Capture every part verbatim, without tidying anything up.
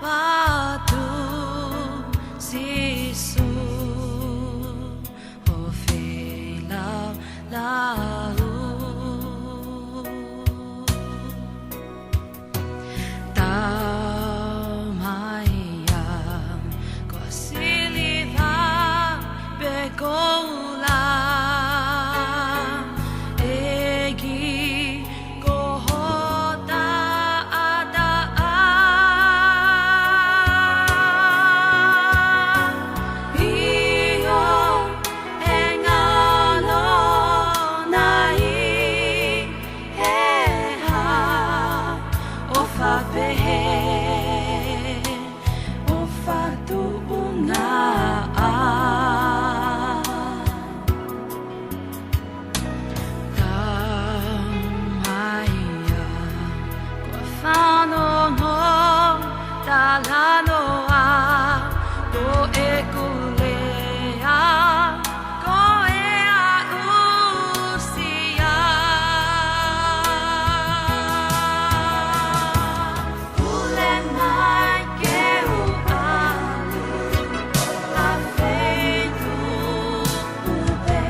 Atu Sīsū ʻo feilaulauʻi. Tau mai ia ko e siliva pe koula, ʻEiki, ko ho taʻataʻa. ʻIo, ʻe ngalo nai he hā ʻofa pehē, ʻofa tuʻunga ā. Tau mai ia ko e fanongo talanoa, ko ʻeku lea ko e aʻusia. Pule mai ke u ʻalu ʻa feituʻu pē,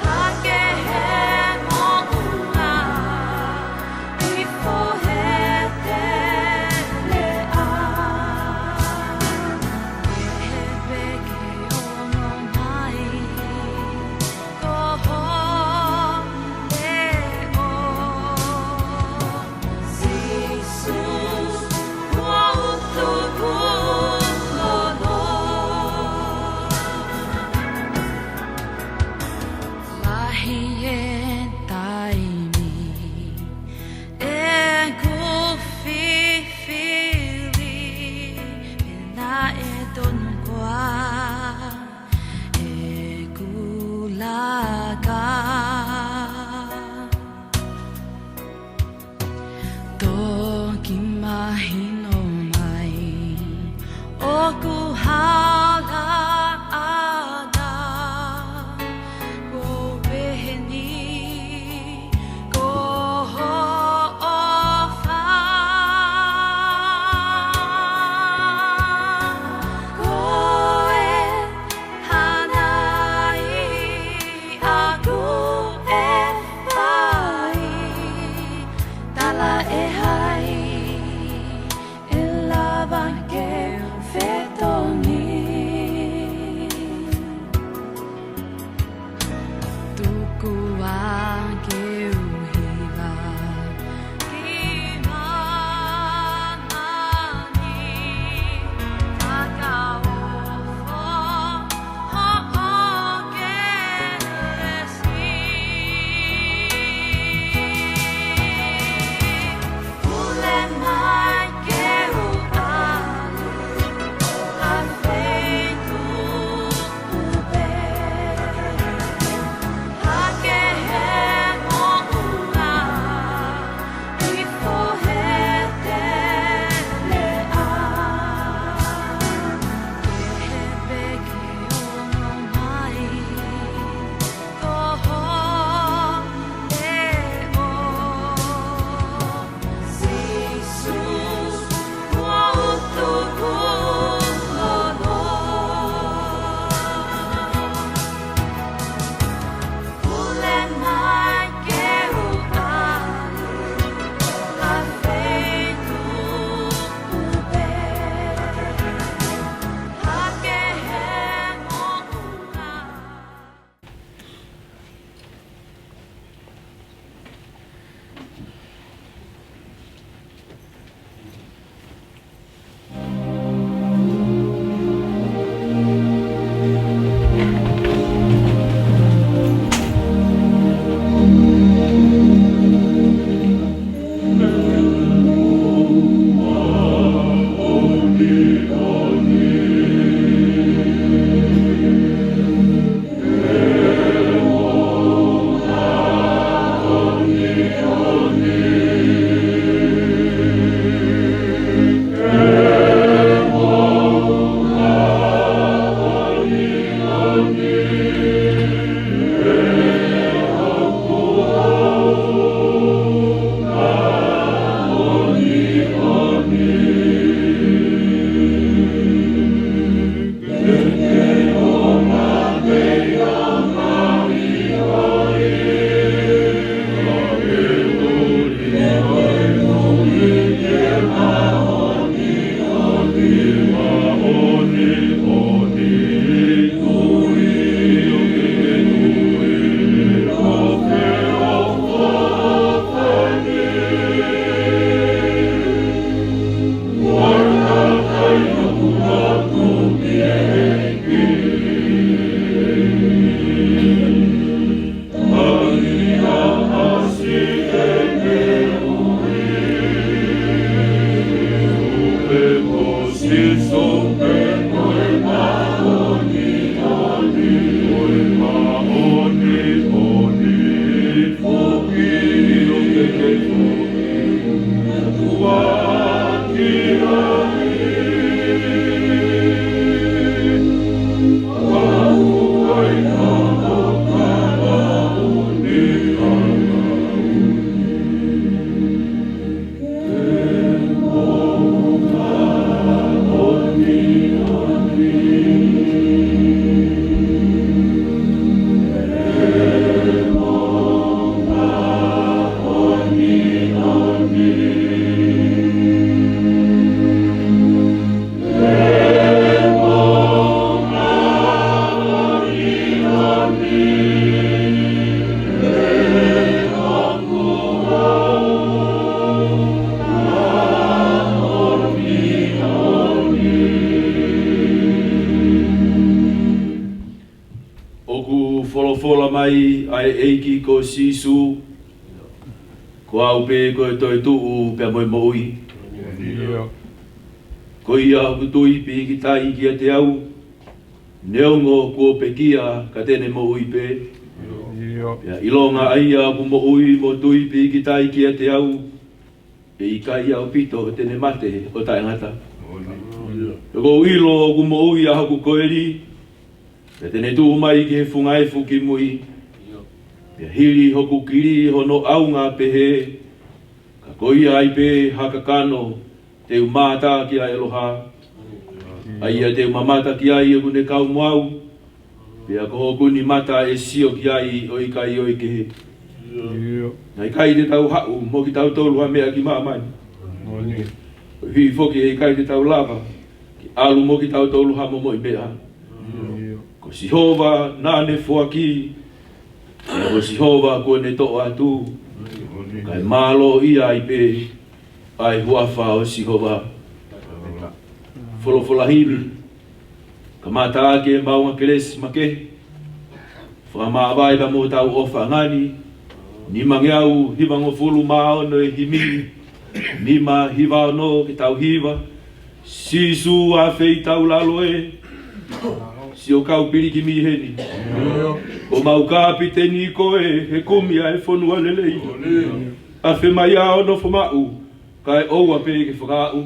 hake he moʻunga ʻi Fohe Teleʻa. Pehē pē ke ono mai ko ho leʻo, Sīsū, ʻoku ou tukulolo. Lahi e taimi ʻeku fifili, pea naʻe tonu koā ʻeku laka. Toki mahino mai ʻoku hala ʻa e ʻaho, ko e pehē ni ko ho ʻofa. Ko e hā nai ʻaku ʻe fai, tala ʻe hai ʻe lava ke u fetongi. Tuku ā ke u hiva ki māmani, fakaofo hoʻo kelesi. ʻOku folofola mai ʻa e ʻEiki ko Sīsū, ko au pē ko e toetuʻu pea mo e moʻui. Ko ia ʻoku tui pīkitai kiate au, neongo kuo pekia ka te ne moʻui pē. Pea ʻilonga ʻa ia ʻoku moʻui mo tui pīkitai kiate au, ʻe ʻikai ʻaupito te ne mate ʻo taʻengata. He ʻoku ou ʻilo ʻoku moʻui ʻa hoku koeli, pea te ne tuʻu mai ki he funga efu ki mui. Pea hili hoku kili hono ʻaunga pehē, ka ko ia ai pē ha kakano te u mātā ki ai ʻeloha. ʻA ia te u mamata ki ai ʻoku ne kau mo au, pea ko hoku ni mata ʻe sio ki ai ʻo ʻikai ʻo e kehe. Naʻe ʻikai te tau haʻu mo kitautolu ha meʻa ki māmani. Ko e hii foki ʻe ʻikai te tau lava ke ʻalu mo kitautolu ha momoʻi meʻa. Ko Sihova naʻa ne foaki, pea ko Sihova kuo ne toʻo atu, kae mālō ia ai pē ʻa e huafa ʻo Sihova. Folofola himi, kamata ʻaki e maʻunga kelesi makehe, fakamāvae pea mo tau ʻofaʻanga ni, nimangeau hivangofulu mā ono e himi, nima hiva ono ke tau hiva. Sīsū ʻa feitaulalo ē, sio kau pilikimi heni. Ko mau kapiteni koe he kumi ʻa e fonua lelei. ʻAfe mai ʻo nofo maʻu, kae ʻoua pē ke fakaaʻu.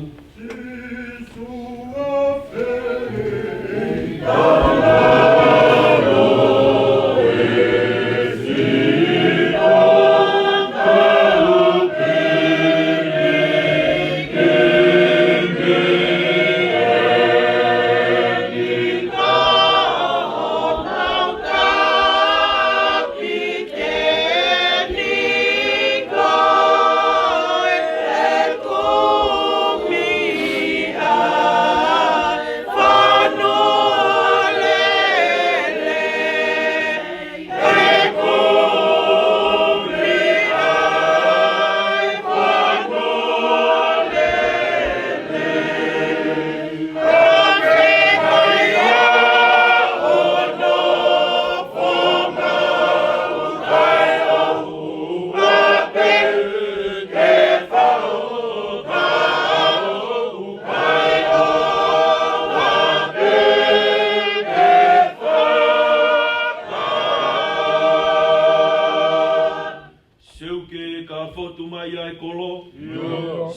Seuke ka fotu mai ʻa e kolo,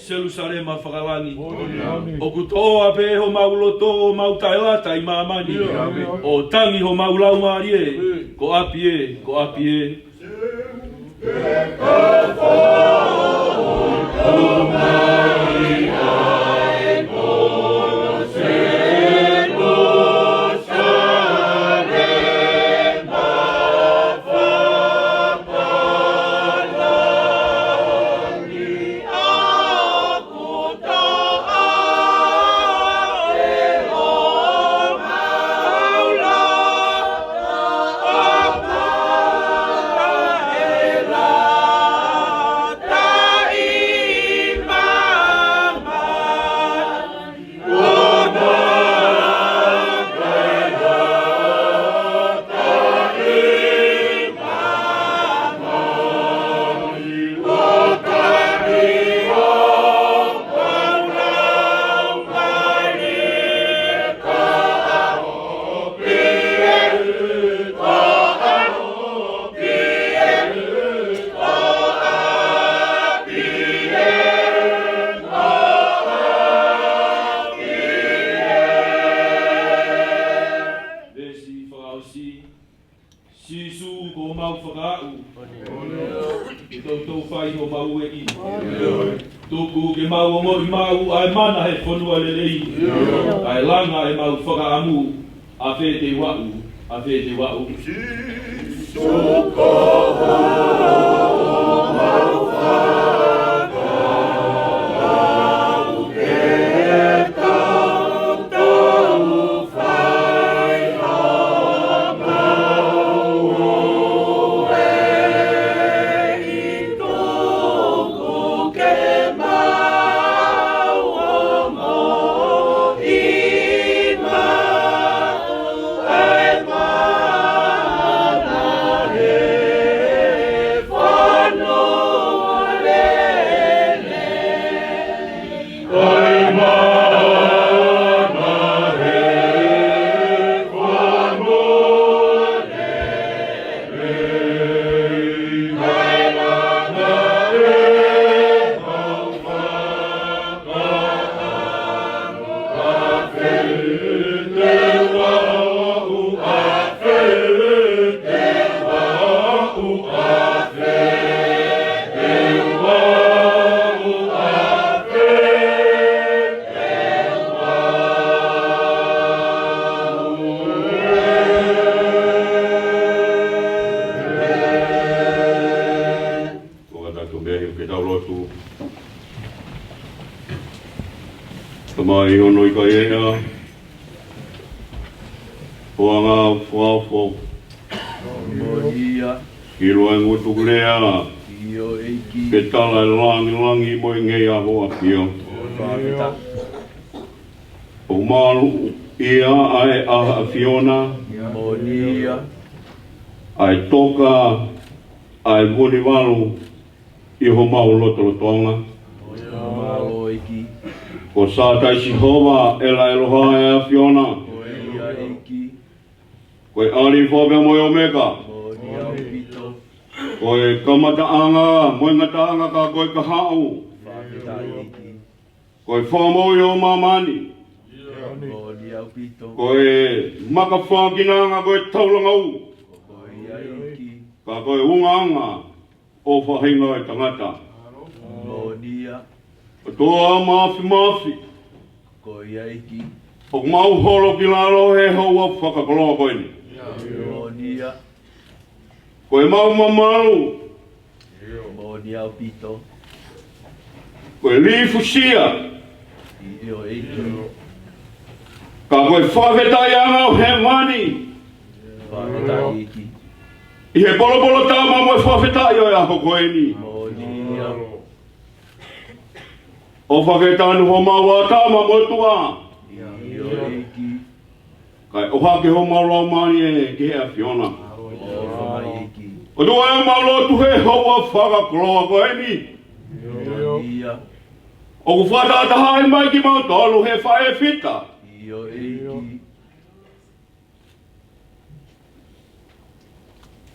Selusalema fakalangi. ʻOku toʻa pē homau loto, ʻo mau taʻelata ʻi māmani. ʻO tangi homau laumālie, ko ʻapi ē, ko ʻapi ē. Tuku ke mau ongoʻi maʻu ʻa e mana he fonua lelei. Kae langa ʻemau fakaʻamu, ʻa fē te u aʻu, ʻa fē te u aʻu. Ko ka tatu mea hiu ke tau lotu. Tamai ono ʻikai ʻea, ʻoanga ʻoku fakaofo. Moʻoni ia. ʻIlo ʻa e ngutu ʻoku lea. ʻIo ʻEiki. Ke tala ʻa e langilangi mo e ngaahi ʻaho ʻa e ʻAfiona. Fakafetaʻi. ʻOku malu ia ʻa e ʻaho ʻa e ʻAfiona. Moʻoni ia. ʻA e toka ʻa e Vunivalu ʻi homau lotolotonga. Mālō ʻEiki. Ko Sātai Sihova ʻe la ʻEloha ʻa e ʻAfiona. Ko ia ʻEiki. Ko e ʻAlifa pea mo e ʻOmeka. Moʻoni ʻaupito. Ko e kamataʻanga mo e ngataʻanga ka ko e kahaʻu. Fakafetaʻi ʻEiki. Ko e fakamoʻui ʻo māmani. Moʻoni ʻaupito. Ko e makafakinanga ko e taulanga ʻo. Ko ia ʻEiki. Ka ko e ungaʻanga ʻo e faʻahinga ʻo e tangata. Moʻoni ia. ʻOtua Māfimafi. Ko ia ʻEiki. ʻOku mau holo ki lalo he houa fakakoloa ko eni. Moʻoni ia. Ko ʻemau mamalu. Moʻoni ʻaupito. Ko e lifusia. ʻIo ʻEiki. Ka ko e fakafetaʻiʻanga ʻo hēvani. Fakafetaʻi ʻEiki. ʻI he polopolo tama mo e fakafetaʻi ʻo e ʻaho ko eni. Moʻoni ia. ʻO fakatanu homau ʻātama mo e tuʻa. ʻIo ʻEiki. Kae ʻohake homau laumālie ki he ʻAfiona. ʻO fakaʻeiki. ʻOtua ʻoku mau lotu he houa fakakoloa ko eni. ʻIo. ʻOku fakatahatahaʻi mai kimautolu he faʻē fita. ʻIo ʻEiki.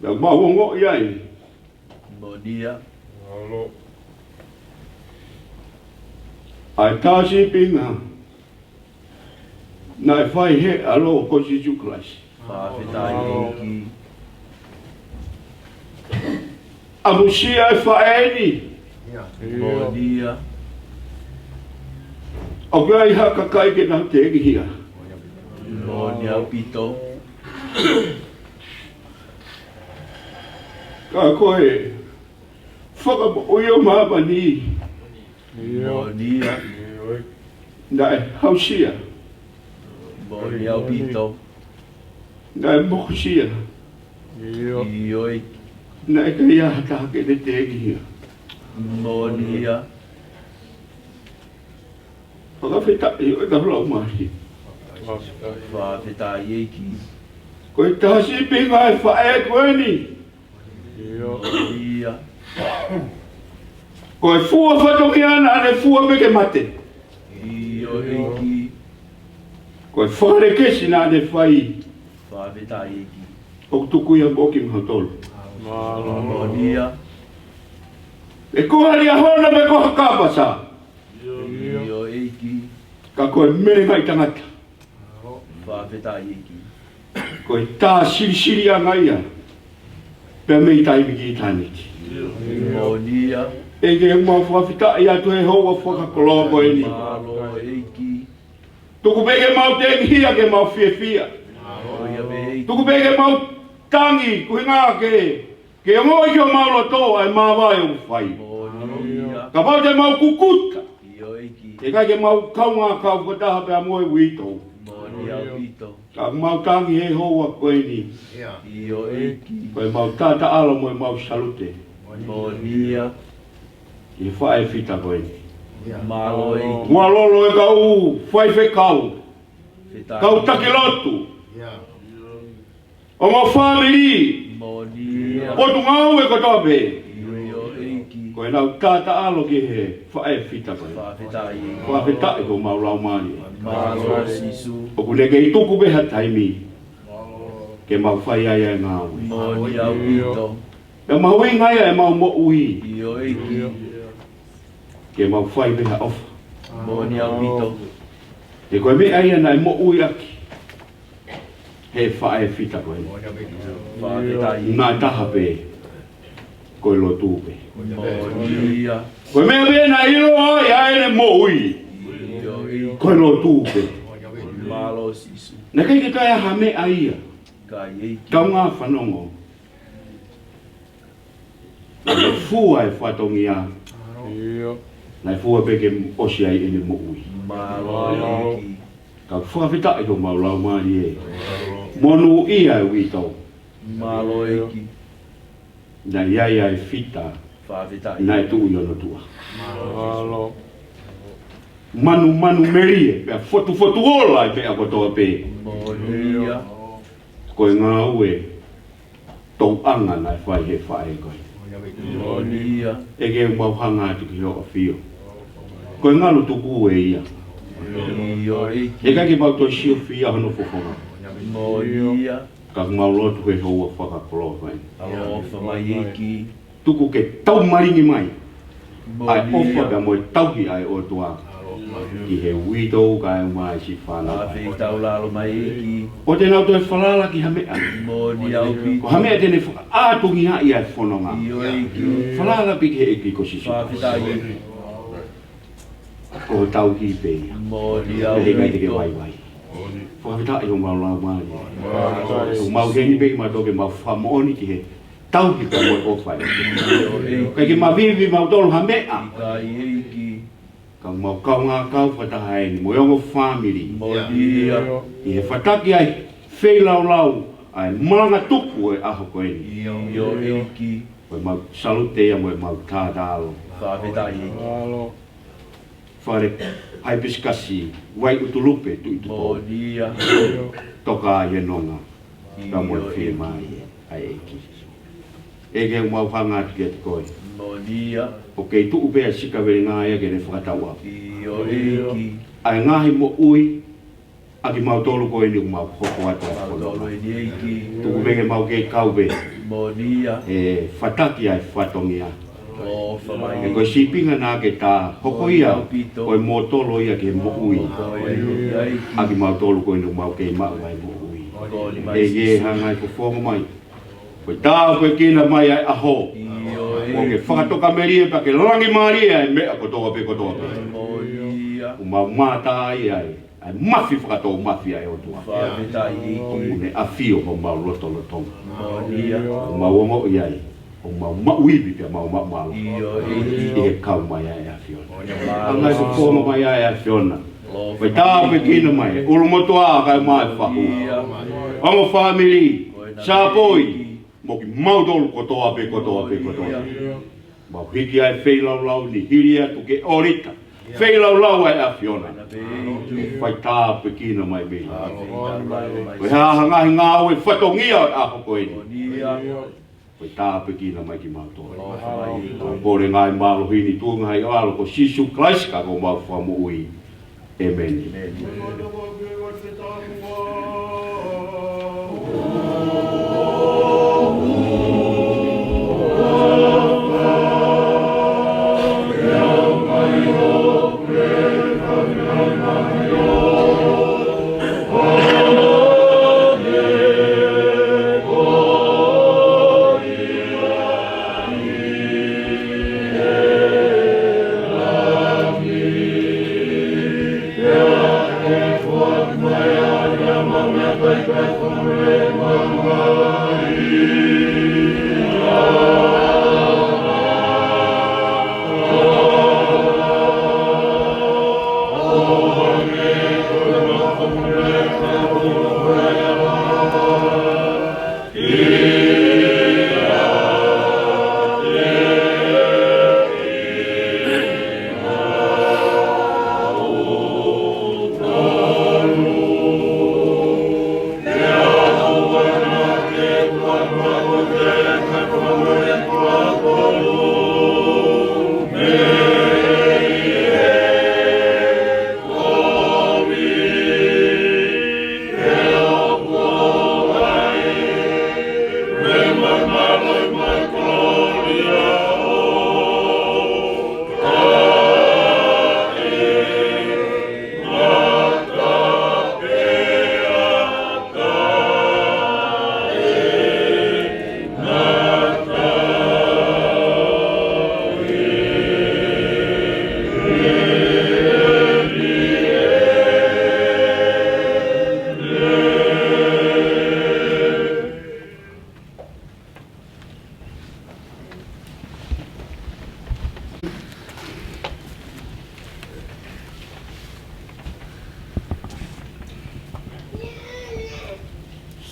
Naʻa mau ongoʻi ai. Moʻoni ia. ʻA e tā sīpinga naʻe fai he ʻAlo ko Sīsū Kalaisi. Fakafetaʻi ʻEiki. ʻAmusia e faʻē ni. Moʻoni ia. ʻOku ʻi ai ha kakai ke nau teʻeki hia. Moʻoni ʻaupito. Ka ko e fakamoʻui ʻo māmani. Moʻoni ia. Naʻe hausia. Moʻoni ʻaupito. Naʻe mokusia. ʻIo ʻEiki. Naʻe ʻikai ha taha ke ne teʻeki hia. Moʻoni ia. Fakafetaʻi ʻo e kau lau mai. Fakafetaʻi ʻEiki. Ko e tā sīpinga e faʻē ko eni. ʻIo. Ko e fua fatongia naʻa ne fua pē ke mate. ʻIo ʻEiki. Ko e fakalekesi naʻa ne fai. Fakafetaʻi ʻEiki. ʻOku tuku ia mo kimautolu. Moʻoni ia. ʻE ko ha liahona pe ko ha kapasa. ʻIo ʻEiki. Ka ko e melenga ʻi tangata. Fakafetaʻi ʻEiki. Ko e tā silisiliʻanga ia. Pea mei taimi ki ʻitāniti. Moʻoni ia. ʻEiki, mau fakafetaʻi atu he houa fakakoloa ko eni. Mālō ʻEiki. Tuku pē ke mau tengihia ke mau fiefia. Mālō ia pē ʻEiki. Tuku pē ke mau tangi, ko e ʻuhinga ke, ke ongoʻi ki homau loto ʻa e māvae ʻoku fai. Mālō ia. Kapau te mau kukuta, ʻio ʻEiki, ʻe ʻikai ke mau kaungā kau fakataha pea mo e uitou. Mālō ia ʻaupito. Ka mau tangi he houa ko eni. ʻIo ʻEiki. Ko e mau tataalo mo e mau salute. Moʻoni ia. ʻI he faʻē fita ko eni. Mālō ʻEiki. Muʻa lolo e kau faifekau. Fetaʻi. Kau taki lotu. Ongo fāmili. Moʻoni ia. Potungāue kotoa pē. ʻIo ʻEiki. Ko ʻenau tataalo ki he faʻē fita ko eni. Fakafetaʻi. Fakafetaʻi ko homau laumālie. Mālō Sīsū. ʻOku ne kei tuku pē ha taimi ke mau fai ai ʻa e ngāue. Moʻoni ʻaupito. ʻE mahuʻinga ia ʻemau moʻui. ʻIo ʻEiki. Ke mau fai pē ha ʻofa. Moʻoni ʻaupito. He ko e meʻa ia naʻe moʻui ʻaki he faʻē fita ko eni. Fakafetaʻi. Naʻe taha pē, ko e lotu pē. Moʻoni ia. Ko e meʻa pē naʻe ʻiloa ai ʻa ʻene moʻui, ʻio ʻEiki, ko e lotu pē. Mālō Sīsū. Naʻe ʻikai ke toe ʻi ai ha meʻa ia. ʻIkai ʻEiki. Kaungā fanongo. Naʻe fua e fatongia. ʻIo. Naʻe fua pē ke ʻosi ai ʻene moʻui. Mālō ʻEiki. Ka fakafetaʻi ko homau laumālie. Monūʻia e uitou. Mālō ʻEiki. Naʻe ʻi ai ʻa e fita. Fakafetaʻi. Naʻe tuʻu ʻi hono tuʻa. Mālō. Mālō. Manumanu melie, pea fotufotu ola e meʻa kotoa pē. Moʻoni ia. Ko e ngāue tauʻanga naʻe fai he faʻē ko ē. Moʻoni ia. ʻEiki, mau hanga atu ki hoʻo ʻafio. Ko e ngalu tuku ē ia. ʻIo ʻEiki. ʻE ʻikai ke mau toe siofia hono fofonga. Moʻoni ia. Ka mau lotu he houa fakakoloa ko eni. ʻOfa mai ʻEiki. Tuku ke taumalingi mai ʻa e ʻofa pea mo e tauhi ʻa e ʻOtua ki he uitou kae ʻumaʻā e siʻi fānau. Fakafetaʻi, taulalo mai ʻEiki. ʻOua te nau toe falala ki ha meʻa. Moʻoni ʻaupito. Ko ha meʻa te ne fakaʻātungiaʻi ʻa e fononga. ʻIo ʻEiki. Falala pē ki he ʻEiki ko Sīsū. Fakafetaʻi. Ko e tauhi pē ia. Moʻoni ʻaupito. Pea ʻe ʻikai te ke vaivai. Fakafetaʻi homau laumālie. Mālō. ʻOku mau ʻi heni pē kimautolu ke mau fakamoʻoni ki he tauhi pea mo e ʻofa ē. ʻIkai ke mavivi mautolu ha meʻa. ʻIkai ʻEiki. Ka mau kaungā kau fakataha eni mo e ongo fāmili. Moʻoni ia. ʻI he fataki ʻa e feilaulau ʻa e malanga tuku ʻo e ʻaho ko eni. ʻIo ʻEiki. Ko e mau salute ia mo e mau tataalo. Fakafetaʻi ʻEiki. Mālō. Fale Haipisikasi, Vaiʻutulupe, Tuʻitupou. Moʻoni ia. Toka ʻi he nonga. ʻIo ʻEiki. Ka mo e fiemaʻu ʻa e ʻEiki. ʻEiki, ʻoku mau hanga atu kiate koe. Moʻoni ia. ʻOku kei tuʻu pē ʻa Sikavelenga ia ke ne fakatauʻapi. ʻIo ʻEiki. ʻA e ngaahi moʻui ʻa kimautolu ko eni ʻoku mau hoko atu ʻa e fononga. Kimautolu eni ʻEiki. Tuku pē ke mau kei kau pē. Moʻoni ia. ʻE fataki ʻa e fatongia. ʻOfa mai. He ko e sīpinga naʻa ke tā hoko ia, ʻaupito, ko e mōtolo ia ki he moʻui. Ko e moʻui ʻEiki. ʻA kimautolu ko eni ʻoku mau kei maʻu ʻa e moʻui. Moʻoni mai. ʻEiki, hanga ʻo fofonga mai. Ko e tāpuekina mai ʻa e ʻaho. ʻIo ʻEiki. Kuo ke fakatokamelie pea ke langi mālie ʻa e meʻa kotoa pē kotoa pē. Moʻoni ia. ʻOku mau mātā ai ʻa e ʻa e mafi fakatoumafi ʻa e ʻOtua. Fakafetaʻi ʻEiki. ʻOku ne ʻafio homau lotolotonga. Moʻoni ia. ʻOku mau ongoʻi ai ʻoku mau maʻu ivi pea mau maʻu mālohi. ʻIo ʻEiki. ʻI he kau mai ʻa e ʻAfiona. Moʻoni ia. Hanga ʻo fofonga mai ʻa e ʻAfiona. Ko e tāpuekina mai ʻulumotuʻa kae ʻumaʻā e fahu. ʻIo. Ongo fāmili, Sāpoi, mo kimautolu kotoa pē, kotoa pē, kotoa pē. Mau hiki ʻa e feilaulau ni hili atu ki he ʻōlita. Feilaulau ʻa e ʻAfiona. Fai tāpuekina mai mei. Ko e hā ha ngaahi ngāue fatongia ʻo e ʻaho ko eni. Ko e tāpuekina mai kimautolu. Mau kole ngaahi mālohi ni tuʻunga ʻi he ʻAlo ko Sīsū Kalaisi ko homau Fakamoʻui. ʻĒmeni.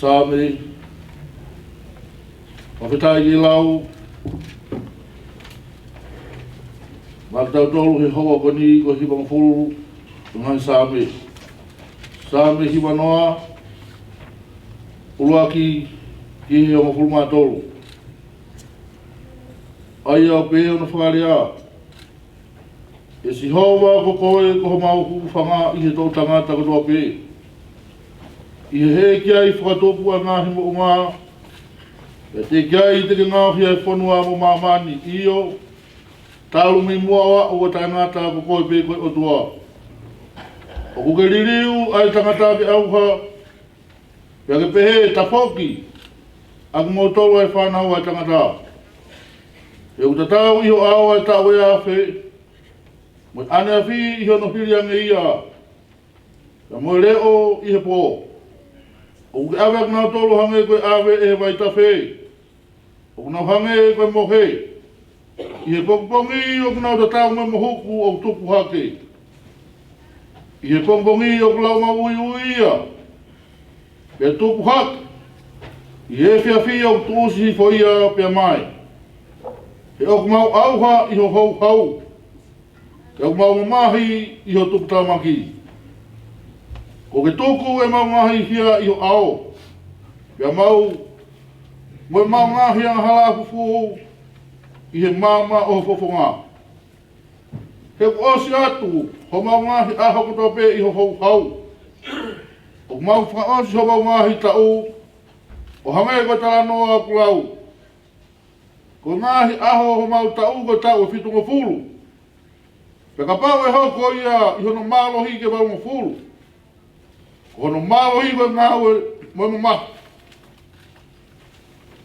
Saame, fakafetaʻi ke lau maʻa kitautolu he houa ko eni ko e hivangofulu ʻo e ngaahi Saame. Saame hivanoa, ʻuluaki ki he hongofulu mā tolu. ʻA ia ʻoku pehē hono fakalea: ʻE Sihova, ko koe ko homau hūfanga ʻi he toʻu tangata kotoa pē, ʻi he hē ki ai fakatupu ʻa e ngaahi moʻunga, pea teʻeki ai te ke ngaohi ʻa e fonua mo māmani; ʻio, talu mei muʻa ʻo aʻu ʻo taʻengata ko koe pē ko e ʻOtua. ʻOku ke liliu ʻa e tangata ke ʻauha, pea ke pehē, Tafoki, ʻa kimoutolu ʻa e fānau ʻa e tangata. He ʻoku tatau ʻi ho ʻao ʻa e taʻu ʻe afe, mo e ʻaneafi ʻi hono hili ange ia, pea mo e leʻo ʻi he pō. ʻOku ke ʻave ʻa kinautolu ʻo hangē ko e ʻave ʻe he vaitafe, ʻoku nau hangē ko e mohe. ʻI he pongipongi ʻoku nau tatau mo e mohuku ʻoku tupu hake. ʻI he pongipongi ʻoku laumāuiui ia, pea tupu hake. ʻI he efiafi ʻoku tuʻusi hifo ia pea mae. He ʻoku mau ʻauha ʻi ho houhau, pea ʻoku mau mamahi ʻi ho tuputāmaki. Kuo ke tuku ʻemau ngaahi hia ʻi ho ʻao, pea mau, mo ʻemau ngaahi angahala fufū ʻi he maama ʻo ho fofonga. He kuo ʻosi atu homau ngaahi ʻaho kotoa pē ʻi ho houhau. ʻOku mau fakaʻosi homau ngaahi taʻu ʻo hangē ko e talanoa ʻoku lau. Ko e ngaahi ʻaho homau taʻu ko e taʻu ʻe fitungofulu, pea kapau ʻe hoko ia ʻi hono mālohi ke valungofulu, ko hono mālohi ko e ngāue mo e mamahi.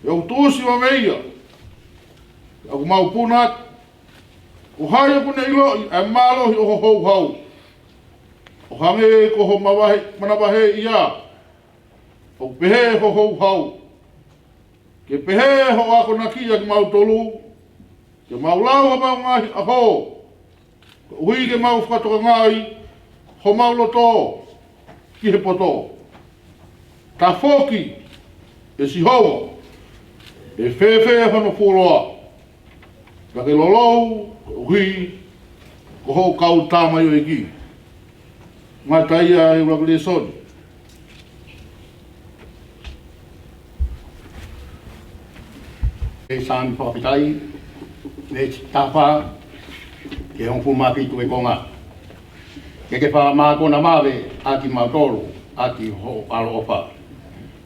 He ʻoku tuʻusi vave ia, pea ʻoku mau puna atu. Ko hai ʻoku ne ʻiloʻi ʻa e mālohi ʻo ho houhau, ʻo hangē ko ho mavahe, manavahē ia? ʻOku pehē ho houhau. Ke pehē hoʻo akonaki ʻa kimautolu, ke mau lau homau ngaahi ʻaho, koeʻuhi ke mau fakatokangaʻi homau loto ki he poto. Tafoki, ʻe Sihova, ʻe fēfē hono fuoloa? Pea ke lolou koeʻuhi ko hoʻo kau tamaioʻeiki. Ngata ia he ʻuluaki lēsoni. ʻE Saame fakafetaʻi, veesi taha fā ki he hongofulu mā fitu ʻo e konga. Ke ke fakamākona vave ʻa kimautolu ʻaki hoʻo ʻaloʻofa,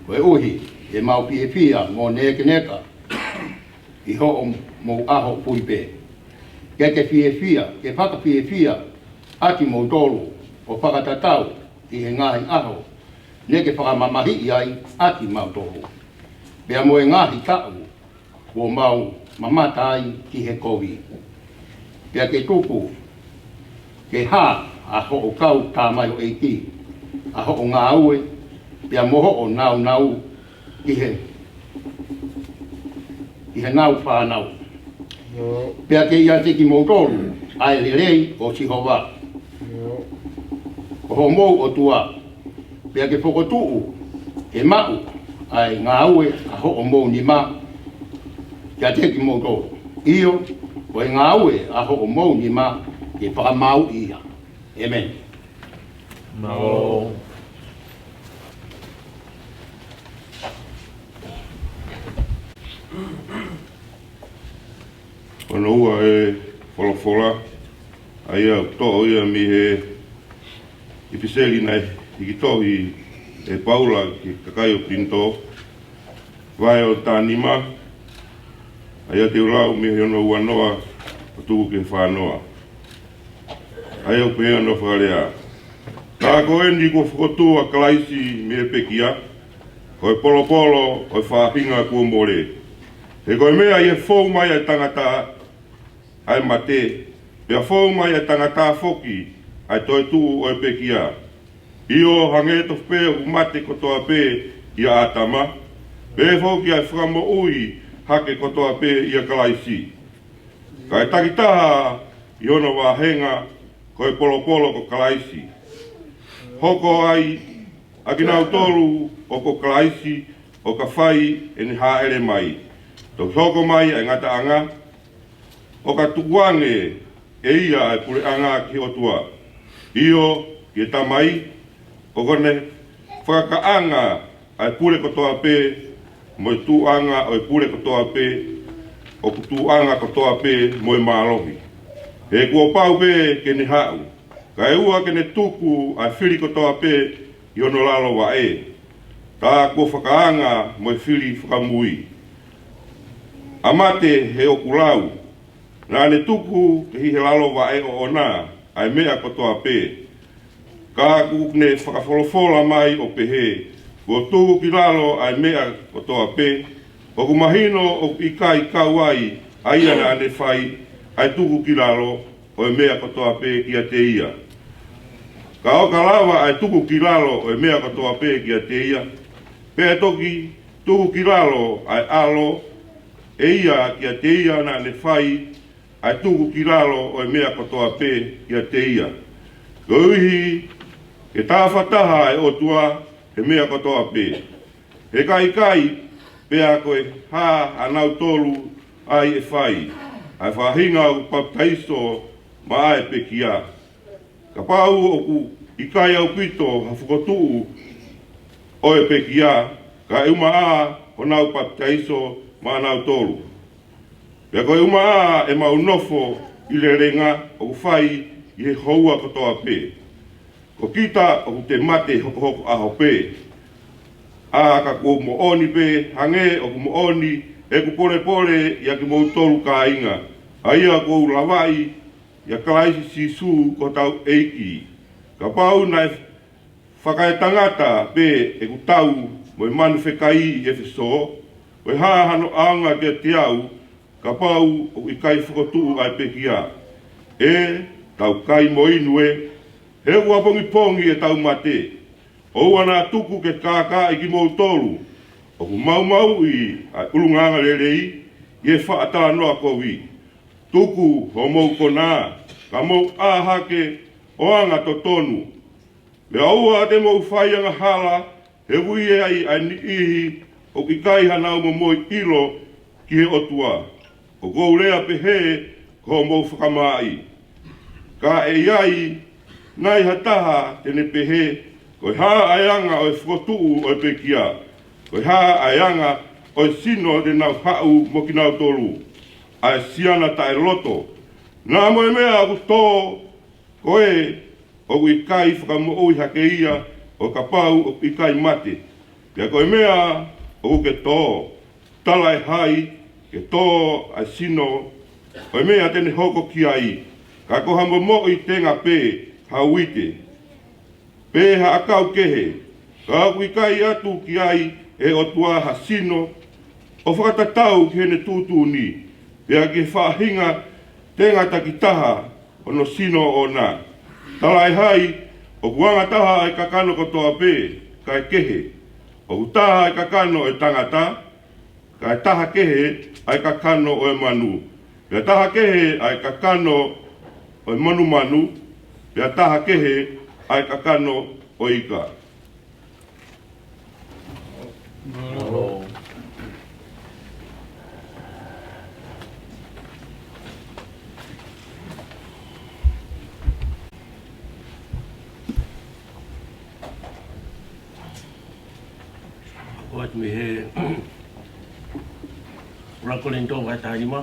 koeʻuhi ʻe mau fiefia mo nēkeneka ʻi hoʻomou ʻaho pui pē. Ke ke fiefia, ke fakafiefia ʻa kimoutolu ʻo fakatatau ʻi he ngaahi ʻaho ne ke fakamamahiʻi ai ʻa kimautolu, pea mo e ngaahi taʻu kuo mau mamata ai ki he kovi. Pea ke tuku ke hā ʻa hoʻo kau tamaioʻeiki, ʻa hoʻo ngāue, pea mo hoʻo nāunau ki he, ki heʻenau fānau. Pea ke ʻiate kimoutolu ʻa e lelei ʻo Sihova, ko homou ʻOtua, pea ke fokotuʻu ke maʻu ʻa e ngāue ʻa hoʻomou nima kiate kimoutolu. ʻIo, ko e ngāue ʻa hoʻomou nima ke fakamāuʻi ia. ʻĒmeni. Mālō. Hono ua ʻo e folofola, ʻa ia ʻoku toʻo ia mei he ʻipiseli naʻe hiki tohi ʻe Paula ki he kakai ʻo Kolinitō, vahe ʻo e taha nima, ʻa ia te u lau mei hono ua noa ʻo tuku ki he fā noa. ʻA ia ʻoku pehē hono fakalea: Ka ko eni kuo fokotuʻu ʻa Kalaisi mei he pekia, ko e polopolo ʻo e faʻahinga kuo mole. He ko e meʻa ʻi he fou mai ʻa e tangata ʻa e mate, pea fou mai ʻa e tangata foki ʻa e toetuʻu ʻo e pekia. ʻIo, hangē tofu pē ʻoku mate kotoa pē ʻia ʻĀtama, pehē foki ʻa e fakamoʻui hake kotoa pē ʻia Kalaisi. Ka ʻe takitaha ʻi hono vāhenga, ko e polopolo ko Kalaisi, hoko ai ʻa kinautolu ʻoku ʻo Kalaisi, ʻo ka fai ʻene hāʻele mai. Toki hoko mai ʻa e ngataʻanga, ʻo ka tukuange ʻe ia ʻa e puleʻanga ki he ʻOtua, ʻio, ki he Tamai, ʻo ka ne fakakaʻanga ʻa e pule kotoa pē, mo e tuʻuʻanga ʻo e pule kotoa pē, ʻoku tuʻuʻanga kotoa pē mo e mālohi. He kuo pau pē ke ne haʻu, kae ʻoua ke ne tuku ʻa e fili kotoa pē ʻi hono lalo vaʻe, tā kuo fakaanga mo e fili fakamui. ʻA mate, he ʻoku lau, naʻa ne tuku ki he lalo vaʻe ʻoʻona ʻa e meʻa kotoa pē. Ka ʻoku ne fakafolofola mai ʻo pehē, kuo tuku ki lalo ʻa e meʻa kotoa pē, ʻoku mahino ʻoku ʻikai kau ai ʻa ia naʻa ne fai ʻa e tuku ki lalo ʻo e meʻa kotoa pē kiate ia. Ka ʻo ka lava ʻa e tuku ki lalo ʻo e meʻa kotoa pē kiate ia, pea toki tuku ki lalo ʻa e ʻAlo ʻe ia kiate ia naʻa ne fai ʻa e tuku ki lalo ʻo e meʻa kotoa pē kiate ia. Koeʻuhi ke tāfataha ʻa e ʻOtua he meʻa kotoa pē. He ka ʻikai, pea ko e hā ʻa nautolu ai ʻe fai ʻa e faʻahinga ʻoku papitaiso maʻa e pekia? Kapau ʻoku ʻikai ʻaupito ha fokotuʻu ʻo e pekia, ka ʻe ʻumaʻā honau papitaiso maʻanautolu. Pea ko e ʻumaʻā ʻemau nofo ʻi he lelenga ʻoku fai ʻi he houa kotoa pē. Ko kita ʻoku te mate hokohoko ʻaho pē. ʻA ka kuo moʻoni pē, hangē ʻoku moʻoni ʻeku pōlepole ʻiate kimoutolu kāinga, ʻa ia kuo u lavaʻi ʻia Kalaisi Sīsū ko hotau ʻEiki. Kapau naʻe fakaetangata pē ʻeku tau mo e manu fekai ʻi ʻEfesō, ko e hā hano ʻaonga kiate au kapau ʻoku ʻikai fokotuʻu ʻa e pekia? ʻE, tau kai mo inu ē, he ʻoku ʻapongipongi ʻetau mate. ʻOua naʻa tuku ke kākaaʻi kimoutolu ʻoku maumauʻi ʻa e ʻulungaanga lelei ʻi he faʻa talanoa kovi. Tuku hoʻomou konā, ka mou ʻā hake ʻo anga totonu. Pea ʻoua te mou fai angahala, he ʻoku ʻi ai ʻa e niʻihi ʻoku ʻikai hanau momoi ʻilo ki he ʻOtua. ʻOku ou lea pehē ko hoʻomou fakamaaʻi. Ka ʻe ʻi ai nai ha taha te ne pehē, ko e hā ʻa e anga ʻo e fokotuʻu ʻo e pekia? Ko e hā ʻa e anga ʻo e sino te nau haʻu mo kinautolu, ʻa e siana taʻeloto? Naʻa mo e meʻa ʻoku tō, ko ē ʻoku ʻikai fakamoʻui hake ia ʻo kapau ʻoku ʻikai mate. Pea ko e meʻa ʻoku ke tō, talaʻehai ke tō ʻa e sino ʻo e meʻa te ne hoko ki ai, ka ko ha momoʻi tenga pē ha uite, pe ha ʻakau kehe, ka ʻoku ʻikai ʻatu ki ai ʻe he ʻOtua ha sino ʻo fakatatau ki heʻene tuʻutuʻuni, pea ki he faʻahinga tenga takitaha hono sino ʻoʻona. Talaʻehai ʻoku anga taha ʻa e kakano kotoa pē, kae kehe. ʻOku taha ʻa e kakano ʻo e tangata, kae taha kehe ʻa e kakano ʻo e manu, pea taha kehe ʻa e kakano ʻo e manumanu, pea taha kehe ʻa e kakano ʻo e ika. Ko atu mei he ʻuluaki Kolinitō vahe taha nima,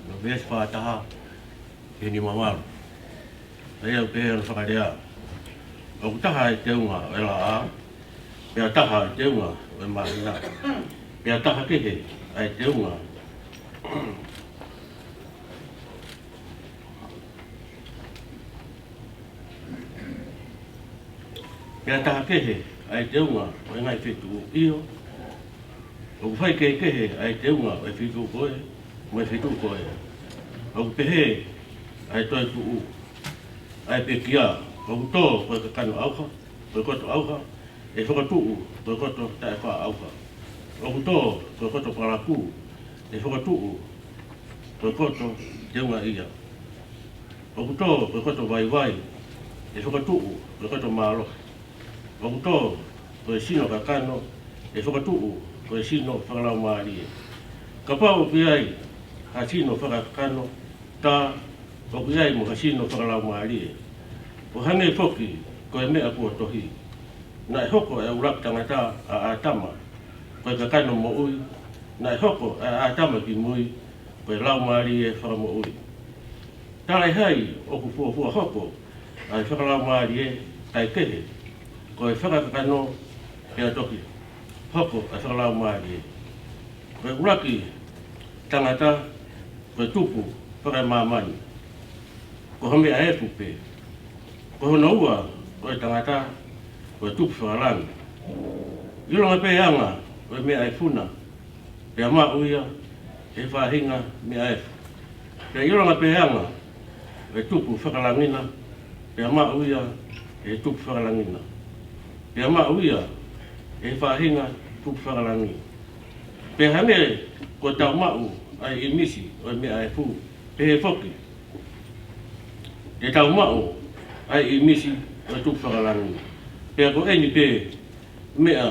no veesi fā taha ki he nima valu. ʻA ia ʻoku pehē hono fakalea: ʻOku taha ʻa e teunga ʻo e laʻā, pea taha ʻa e teunga ʻo e māhina, pea taha kehe ʻa e teunga Pea taha kehe ʻa e teunga ʻo e ngaahi feituʻu, ʻio, ʻoku fai kehekehe ʻa e teunga ʻo e feituʻu ko ē mo e feituʻu ko ē. ʻOku pehē ʻa e toetuʻu ʻa e pekia: ʻOku tō ko e kakano ʻauha, ko e koto ʻauha, ʻe fokotuʻu ko e koto taʻefaʻaʻauha. ʻOku tō ko e koto palakū, ʻe fokotuʻu ko e koto teungaʻia. ʻOku tō ko e koto vaivai, ʻe fokotuʻu ko e koto mālohi. ʻOku tō ko e sino kakano ʻe fokotuʻu ko e sino fakalaumālie. Kapau ʻoku ʻi ai ha sino fakakakano, tā ʻoku ʻi ai mo ha sino fakalaumālie. ʻO hangē foki ko e meʻa kuo tohi: Naʻe hoko ʻa e ʻuluaki tangata, ʻa ʻĀtama, ko e kakano moʻui; naʻe hoko ʻa ʻĀtama ki mui ko e laumālie fakamoʻui. Talaʻehai ʻoku fuofua hoko ʻa e fakalaumālie kae kehe, ko e fakakakano pea toki hoko ʻa e fakalaumālie. Ko e ʻuluaki tangata ko e tupu fakaemāmani, ko ha meʻa efu pē. Ko hono ua ʻo e tangata ko e tupu fakalangi. ʻIlonga pē anga ʻo e meʻa efu na, pea maʻu ia ʻe he faʻahinga meʻa efu. Pea ʻilonga pē anga ʻo e tupu fakalangi na, pea maʻu ia ʻe he tupu fakalangi na, pea maʻu ia ʻe he faʻahinga tupu fakalangi. Pea hangē ko ʻetau maʻu ʻa e ʻīmisi ʻo e meʻa efu, pehē foki te tau maʻu ʻa e ʻīmisi ʻo e tupu fakalangi. Pea ko eni pē meʻa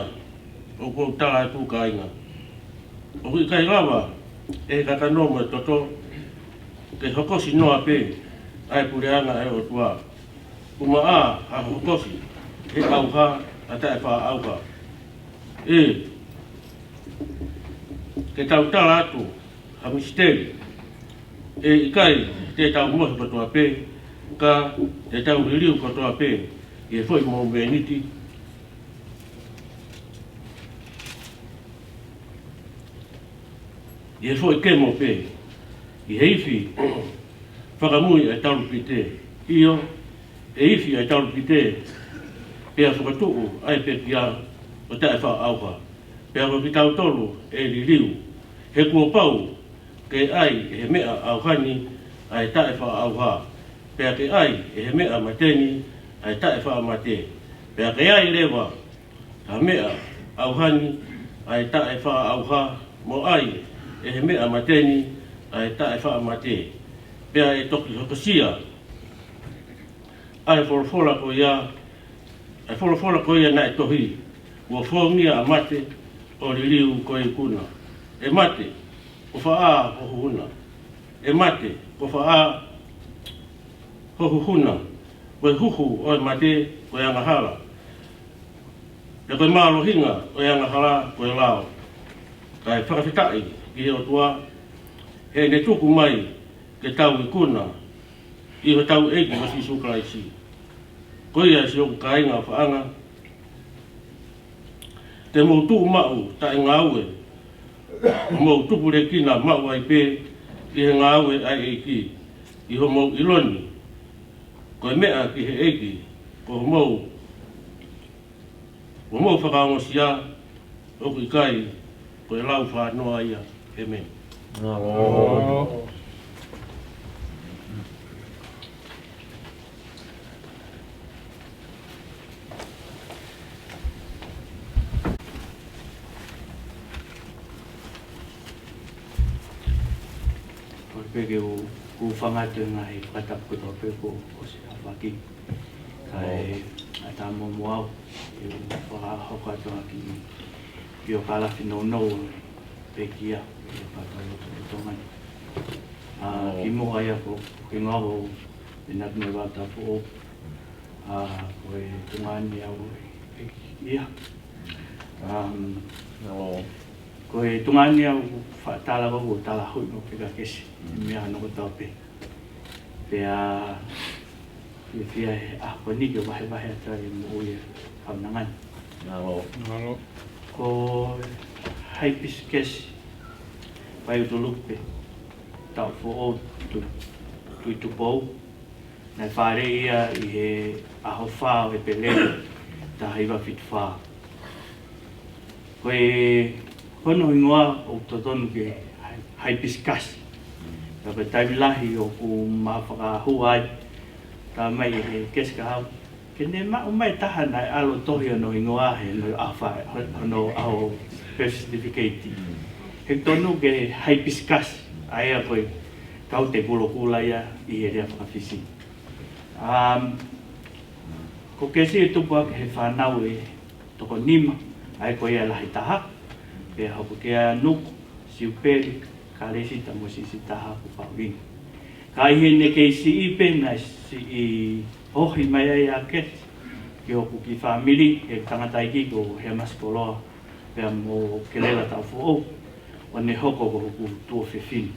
ʻoku ou tala atu, kāinga: ʻOku ʻikai lava ʻe he kakano mo e toto ke hokosi noa pē ʻa e puleʻanga ʻo e ʻOtua. Kuo maʻa ha hokosi ʻe he ʻauha ʻa e taʻefaʻaʻauha. ʻE, ke tau tala atu ha misiteli. ʻE ʻikai te tau mohe kotoa pē, ka te tau liliu kotoa pē ʻi he foʻi momeniti, ʻi he foʻi kemo pē, ʻi he ifi fakamui ʻa e talupite. ʻIo, ʻe ifi ʻa e talupite, pea fokotuʻu ʻa e pekia ʻo e taʻefaʻaʻauha. Pea ko kitautolu ʻe liliu, he kuo pau ke ʻai ʻe he meʻa ʻauha ni ʻa e taʻefaʻaʻauha, pea ke ʻai ʻe he meʻa mate ni ʻa e taʻefaʻamate. Pea ke ʻai leva ha meʻa ʻauha ni ʻa e taʻefaʻaʻauha, mo ʻai ʻe he meʻa mate ni ʻa e taʻefaʻamate. Pea ʻe toki hokosia ʻa e folofola ko ia, ʻa e folofola ko ia naʻe tohi: Kuo fongia ʻa mate ʻo liliu ko e ikuna. ʻE mate, ko fē ho huhu na? ʻE mate, ko fē ho huhu na? Ko e huhu ʻo e mate ko e angahala, pea ko e mālohinga ʻo e angahala ko e lao. Kae fakafetaʻi ki he ʻOtua, heʻene tuku mai ke tau ikuna ʻi hotau ʻEiki ko Sīsū Kalaisi. Ko ia, siʻoku kāinga ʻofaʻanga, te mou tuʻu maʻu taʻengaue, ʻo mou tupulekina maʻu ai pē ʻi he ngāue ʻa e ʻEiki, ʻi hoʻomou ʻilo ni ko e meʻa ki he ʻEiki ko hoʻomou, ko hoʻomou fakaongosia, ʻoku ʻikai ko e lau fānoa ia. ʻEmeni. Kole pē ke u, u hūfanga atu he ngaahi fakatapu kotoa pē kuo ʻosi ʻafaki. Kae ʻatā muʻa mo au ke u fakahoko atu ha kiʻi piokalafi nounou ʻo e pekia ʻi he fakatapu ʻo Tonga ni. ʻA, kimuʻa ia ko, ko e hingoa ko Minatu Maiva Tapuʻo. ʻA, ko e tuongaʻane au ʻo e pekia. Um, ko e tuongaʻane au, faʻa tala ko, ko e tala hui mo peka kesi. Meʻa hono kotoa pē. Pea fiefia he ʻaho ni ke vahevahe atu ai e moʻui ʻa e kaunanga ni. Ko e hibiscus paeutulupe, taʻu foʻou, Tui, Tuitupou. Naʻe fāʻeleʻi ia ʻi he ʻaho fā ʻo ʻEpeleli, taha hiva fitu fā. Ko e, ko hono hingoa ʻoku totonu ke hi-, hibiscus. Ka ko e taimi lahi ʻoku ma fakahua ai, tā mai ʻe he kesi ka hau, ke ne maʻu mai taha naʻe ʻalu ʻo tohi hono hingoa he hono ʻaho fā, ho-, hono ʻaho birth certificate. He tonu ke hibiscus, ʻa ia ko e kaute kulokula ia ʻi he lea faka-Fisi. Um, ko kesi ʻe tupu ʻaki he fānau ʻe toko nima, ʻa ia ko ia lahi taha, pea hoko kia Nuku, Siupeli, Kalesita mo Sisita Haʻaku Paulinga. Ka ʻi heʻene kei siʻi pē naʻe siʻi ohi mai ai ʻa Kesi ki hoku kiʻi fāmili, he tangataʻeiki ko Hemasi Koloa, pea mo Kelela Taufoʻou, ʻo ne hoko ko hoku tuofefine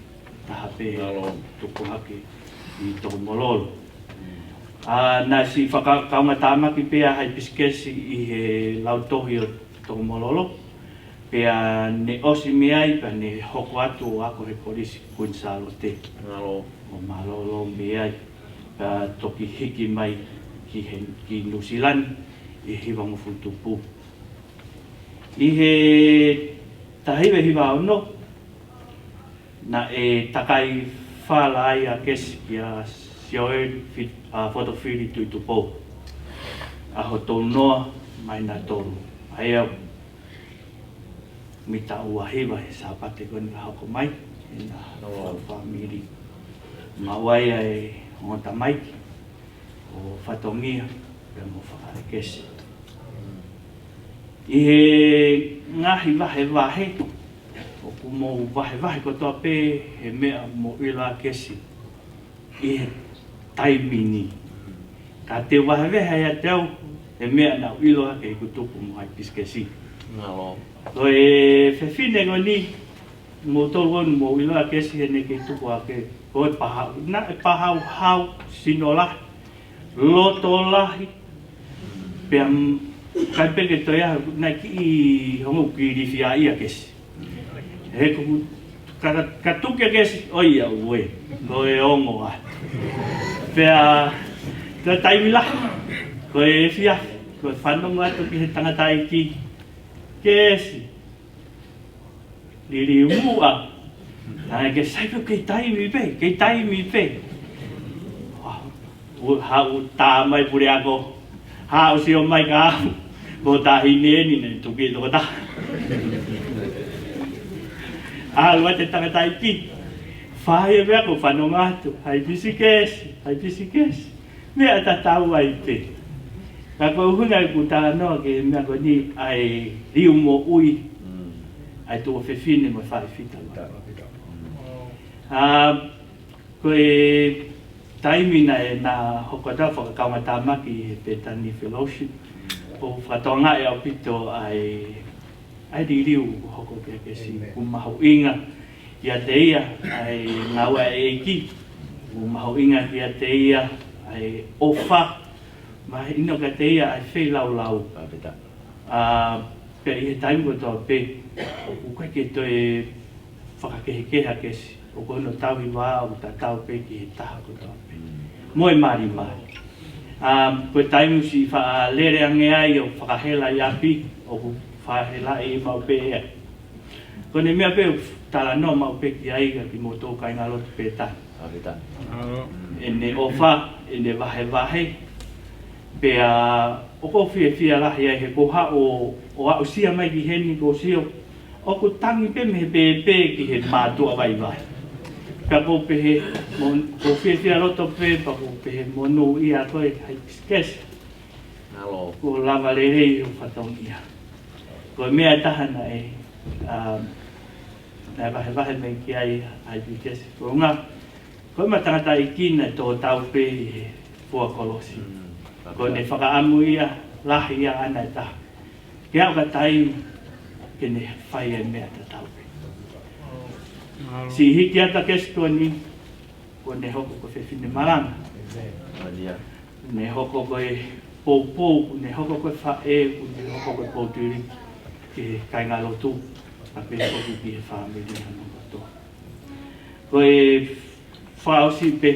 taha pē. Mālō. Tuku hake ʻi Tokomololo. ʻA, naʻe siʻi fakakaungātāmaki pē ʻa Haipisikesi ʻi he lautohi ʻo Tokomololo, pea ne ʻosi mei ai pea ne hoko atu ʻo ako he Kolisi Kuini Sālote. Mālō. ʻO mālōlō mei ai, pea toki hiki mai ki he, ki Nuʻusila ni ʻi he hivangofulu tupu. ʻI he taha hiva hiva ono, naʻe takai fala ai ʻa Kesi kia Sioeli Fit-, ʻa, Fotofili Tuʻitupou, ʻaho tolu noa māhina tolu. ʻA ia ʻoku mita ua hiva he Sāpate ko eni ka hoko mai, ʻena fāmili. Maʻu ai ʻa e ongo tamaiki, ʻo Fatongia, pea mo Fakaʻalekesi. ʻI he ngaahi vahevahe, ʻoku mou vahevahe kotoa pē he meʻa mou ʻilo ʻa Kesi ʻi he taimi ni. Ka te u vahevahe ʻiate au he meʻa naʻa ku ʻilo ʻaki ʻeku tupu mo Haipisikesi. Mālō. Ko e fefine ko eni, mou tolu ʻoku mou ʻilo ʻa Kesi heʻene kei tupu ʻaki, ko e pahau, naʻe pahauhau, sino lahi, loto lahi, pea m-, kai pē ke toe ʻai, naʻe kiʻi ongo kiʻi lifiaʻi ʻa Kesi. He ko ka, ka, ka tuki ʻa Kesi, ʻoiauē, ko e ongo ai. Pea, ko e taimi lahi, ko e efiafi, ko e fanongo atu ki he tangataʻeiki, Kesi, liliu muʻa. Naʻe ke sai pē, kei taimi pē, kei taimi pē. Haʻu tā mai puleako, haʻu sio mai ka ahu, ko e taʻahine eni naʻe tuki ʻe he tokotaha. ʻAlu atu e tangataʻeiki, fai e meʻa ko e fanongo atu, Haipisikesi, Haipisikesi. Meʻa tatau ai pē. Ka ko e ʻuhinga ʻeku talanoa ki he meʻa ko eni ʻa e liu moʻui, ʻa e tuofefine mo e fāifita. ʻA, ko e taimi naʻe, naʻa hoko atu ʻa e fakakaungātāmaki he Bethany Fellowship, ʻo fakatokangaʻi ʻaupito ʻa e ʻa e liliu ʻoku hoko kia Kesi. ʻOku mahuʻinga kiate ia ʻa e ngāue ʻa e ʻEiki. ʻOku mahuʻinga kiate ia ʻa e ʻofa. Mahino kiate ia ʻa e feilaulau. ʻA, pea ʻi he taimi kotoa pē, ʻoku ʻikai ke toe fakakehekehe ʻa Kesi. ʻOku hono tauhi vā ʻoku tatau pē ki he taha kotoa pē. Mo e malimali. ʻA, ko e taimi ʻoku siʻi faʻa lele ange ai ʻo fakahela ʻi ʻapi, ʻoku fakahelaʻi maʻu pē ʻe ia. Ko ʻene meʻa pē ʻoku talanoa maʻu pē ki ai ka kimoutolu kāingalotu pē taha. ʻEne ʻofa, ʻene vahevahe, pea ʻoku ou fiefia lahi ai he ko haʻo, ʻo aʻusia mai ki heni ko sio, ʻoku tangi pē mei he pēpē ki he mātuʻa vaivai. Pea ʻoku ou pehē, mo, ʻoku ou fiefia loto pē, pea ʻoku ou pehē monūʻia koe Haipisikesi. Kuo lava lelei hoʻo fatongia. Ko e meʻa ʻe taha naʻe, ʻa, naʻe vahevahe mai ki ai Haipisikesi. Ko e ʻuhinga, ko ʻema tangataʻeiki naʻe tō tau pē ʻi he fua kolosi. Ko ʻene fakaʻamu ia, lahi ia ʻaʻana ʻe taha. Ke aʻu ki ha taimi ke ne fai e meʻa tatau pē. Siʻi hiki atu ʻa Kesi ko eni, kuo ne hoko ko e fefine malanga. Kuo ne hoko ko e poupou, kuo ne hoko ko e faʻē, kuo ne hoko ko e poutuli ki he kāingalotu, pea pehē foki ki he fāmili hono kotoa. Ko e fakaʻosi pē,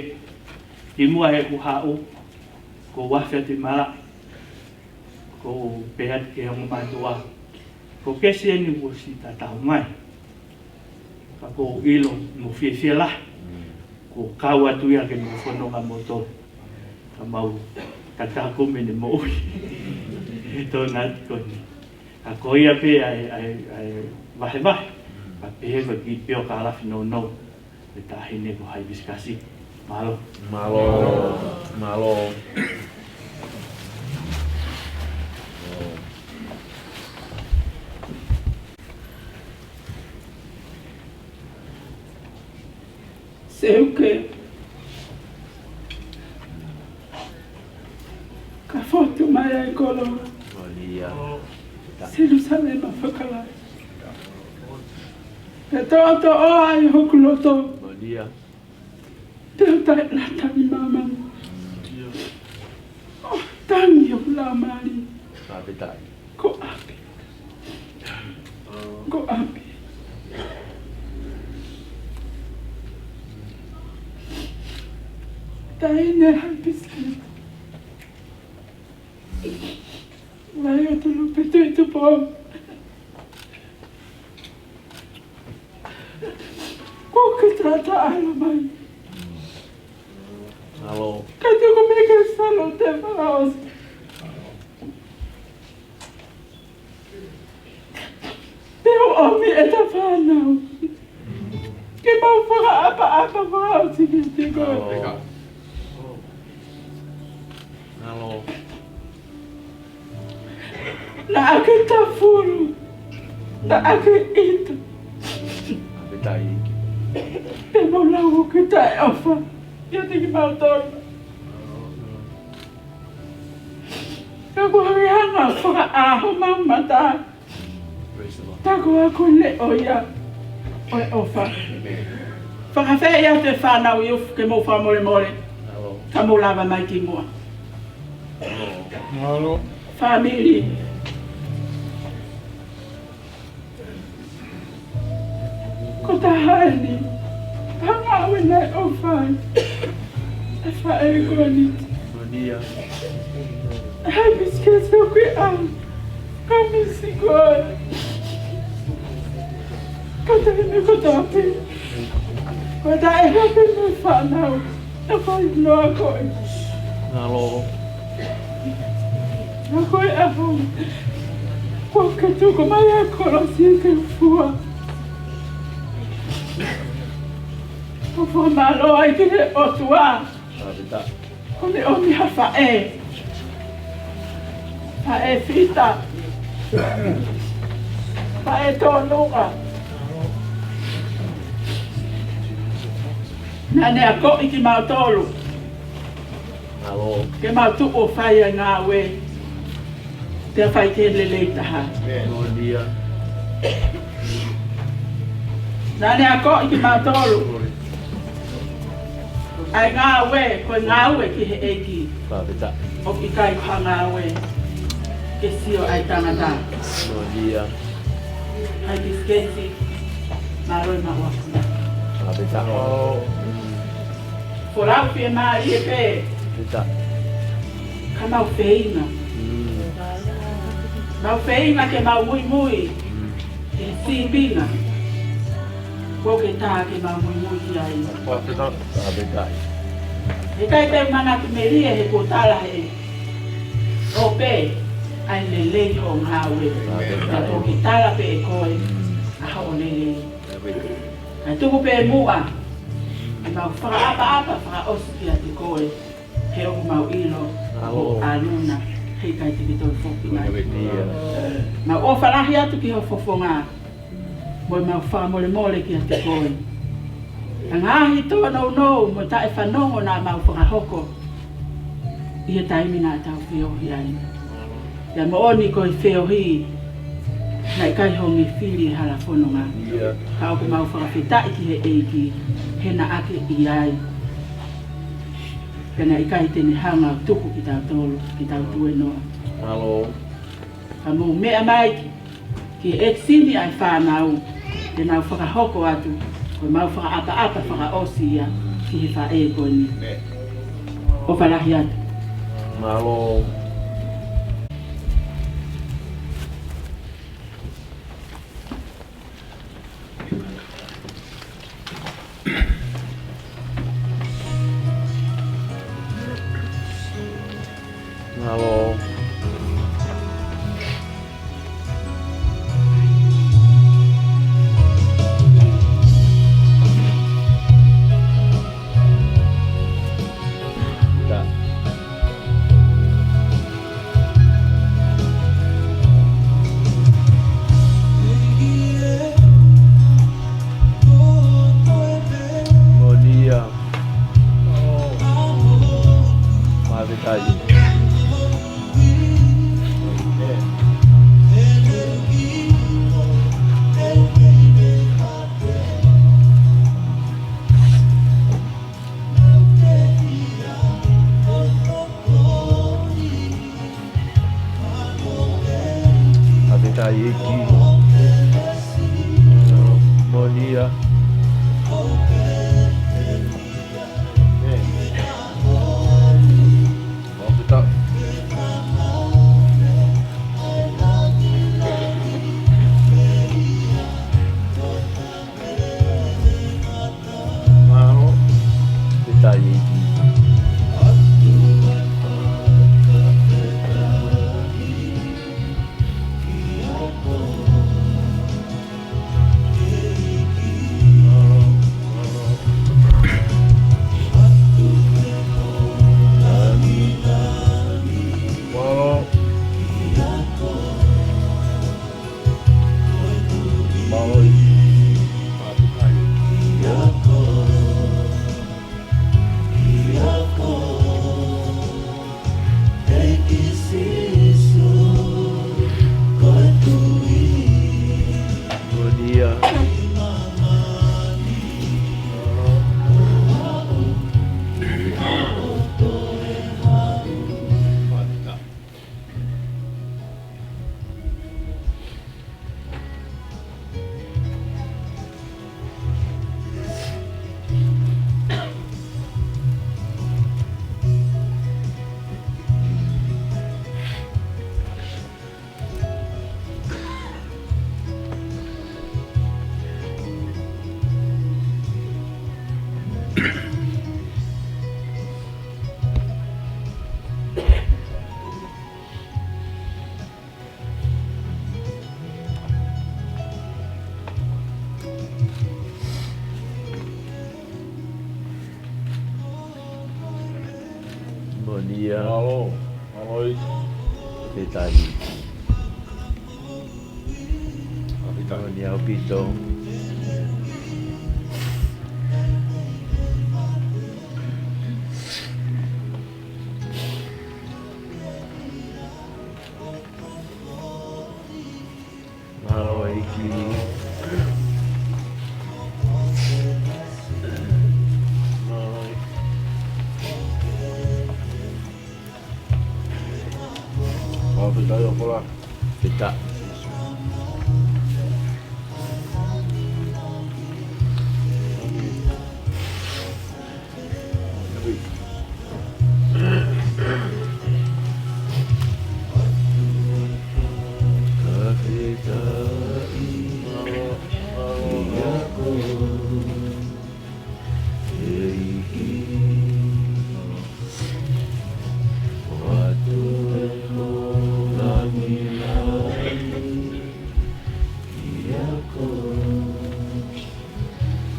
kimuʻa heʻeku haʻu, ko Wafi atu ʻi malaʻe, ʻoku ou pehē atu ki he ongo mātuʻa, ko Kesi eni kuo ʻosi tatau mai. Ka ʻoku ou ʻilo mo fiefia lahi, kuo kau atu ia ke mou fononga moutolu. Ka mau tatau ko ʻene moʻui. He tōna atu ko eni. Ka ko ia pē ʻa e, ʻa e, ʻa e vahevahe. Ka pehē ko e kiʻi pio ka lafi nounou. Ko e taʻahine ko Haipisikesi. Mālō. Mālō. Mālō. Ka fotu mai ai kolo. Malia. Selusalema Fakalahi. Pea toʻotoʻo ai hoku loto. Malia. Pea u taʻelata ki māmani. ʻO tangi hoku laumālie. Fakafetaʻi. Ko ʻapi. Ko ʻapi. Taʻahine Haipisikieti. Vai o tulu petu i tupo. Ko ke tata ala mai. Alo. Ka tuku me ke salo te falaos. Te u ʻomi e ta fānau. Ke mau fakaʻapaʻapa fakaʻosi ki te koe. Alo. Alo. Naʻa ke tafulu. Naʻa ke ʻita. Fakafetaʻi. Te mau lau ʻoku taʻeʻofa. ʻIate kimautolu. Ka ko e hanga fakaʻaho mau mata. Praise the Lord. Taku a ko e leʻo ia ʻo e ʻofa. Amen. Fakafeʻiloaki atu e fānau i ufu ke mou fakamolemole. Alo. Ka mou lava mai ki muʻa. Alo. Alo. Fāmili. Ko e taha eni, hanga ʻo e nai ʻofa ʻa e faʻē ko eni. Malia. Haipisikieti ʻoku ʻi ai. Ka misi koe. Ka taimi kotoa pē. Ko e taʻehape mo e fānau. Naʻa fai noa koe. Alo. Naʻa ko e ʻaho. Ko ke tuku mai ʻa e kolosi ke fua. Ko fakamālō ai ki he ʻOtua. Fakafetaʻi. Ko e ʻomi ha faʻē. Faʻē fita. Faʻē tōnunga. Naʻa ne akoʻi kimautolu. Alo. Ke mau tuʻu ʻo fai ʻa e ngāue. Pea fai ke lelei taha. Amen. Malia. Naʻa ne akoʻi kimautolu. ʻA e ngāue, ko e ngāue ki he ʻEiki. Fakafetaʻi. ʻOku ʻikai ko ha ngāue ke sio ai tangata. Malia. Haipisikieti, mālō e maʻu aku. Fakafetaʻi. Folau fiemālie pē. Fakafetaʻi. Ka mau feinga. Mm. Mau feinga ke mau muimui. Mm. Ke sīpinga. Ko ke tā ke mau muimui ki ai. Fakafetaʻi. Fakafetaʻi. He ʻikai te u manatu melie he kuo tala he ʻo pē ʻa e lelei hoʻo ngāue. Fakafetaʻi. Ka ko ke tala pē ʻe koe ʻa hoʻo lelei. Fakafetaʻi. Kae tuku pē muʻa ke mau fakaʻapaʻapa fakaʻosi kiate koe. He ʻoku mau ʻilo ʻoku ʻalu na, he ʻikai te ke toe foki mai. Fakafetaʻi. Mau ʻofa lahi atu ki ho fofonga. Mo ʻemau fakamolemole kiate koe. ʻA e ngaahi tōnounou mo e taʻefanongo naʻa mau fakahoko ʻi he taimi naʻa tau feohi ai. Pea moʻoni ko e feohi naʻe ʻikai honge fili e hala fononga. Ia. Ka ʻoku mau fakafetaʻi ki he ʻEiki, he naʻa ke ʻi ai. Pea naʻe ʻikai te ne hanga ʻo tuku kitautolu, ke tau tuenoa. Alo. Ka mou meʻa mai ki he ʻekisini ʻa e fānau, te nau fakahoko atu, ko ʻemau fakaʻapaʻapa fakaʻosi ia ki he faʻē ko eni. ʻOfa lahi atu. Mālō. Mālō. Moʻoni ia. Fakafetaʻi. ʻEiki. Moʻoni ia. Mālō. Fakafetaʻi ʻEiki. Mālō. Mālō. Moʻoni ia. Moʻoni ia. Mālō. Mālō. Fakafetaʻi. Fakafetaʻi. Moʻoni ʻaupito. Mālō ʻEiki. Mālō ʻEiki. Mālō, fakafetaʻi ʻaupito. Fakafetaʻi.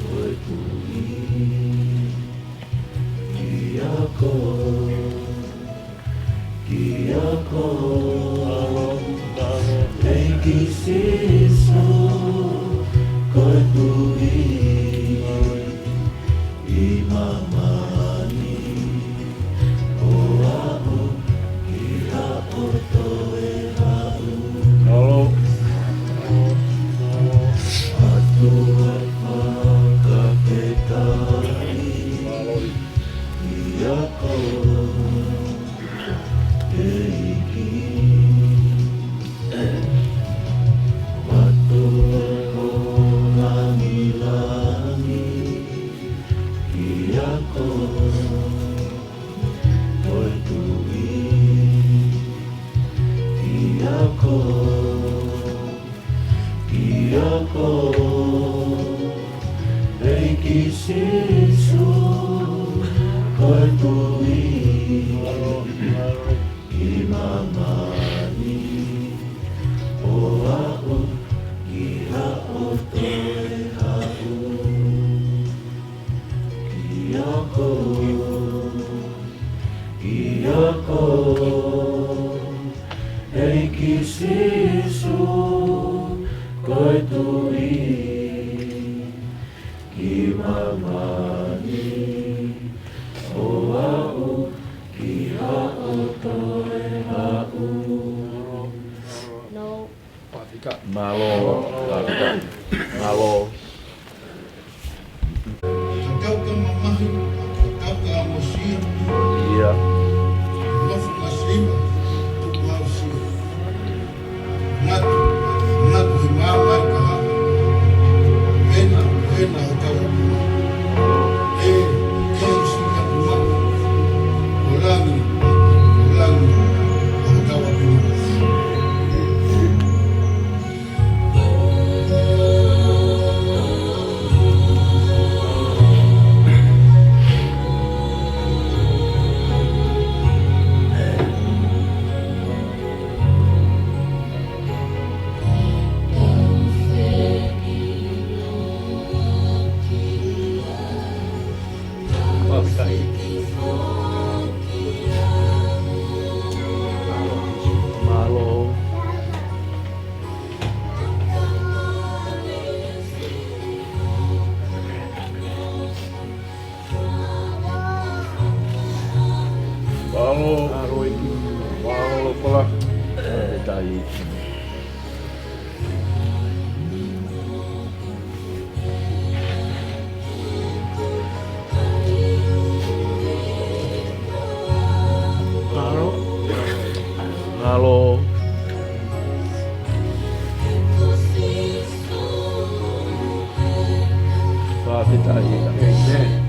Ko e Tuʻi, kiate koe, kiate koe, ʻEiki Sīsū, ko e Tuʻi ʻi māmani, ʻo aʻu ki haʻo toe haʻu. Mālō. ʻOtua fakafetaʻi kiate koe, ʻEiki. ʻOtua ʻo langilangi, kiate koe, ko e Tuʻi, kiate koe, kiate koe, ʻEiki Sīsū, ko e Tuʻi ʻi māmani, ʻo aʻu ki haʻo toe haʻu. Kiate koe, kiate koe, ʻEiki Sīsū, ko e Tuʻi ʻi māmani, ʻo aʻu ki haʻo toe haʻu. Mālō, mālō. Ia. Fakafetaʻi. Mālō. Mālō. Fakafetaʻi. ʻĒmeni.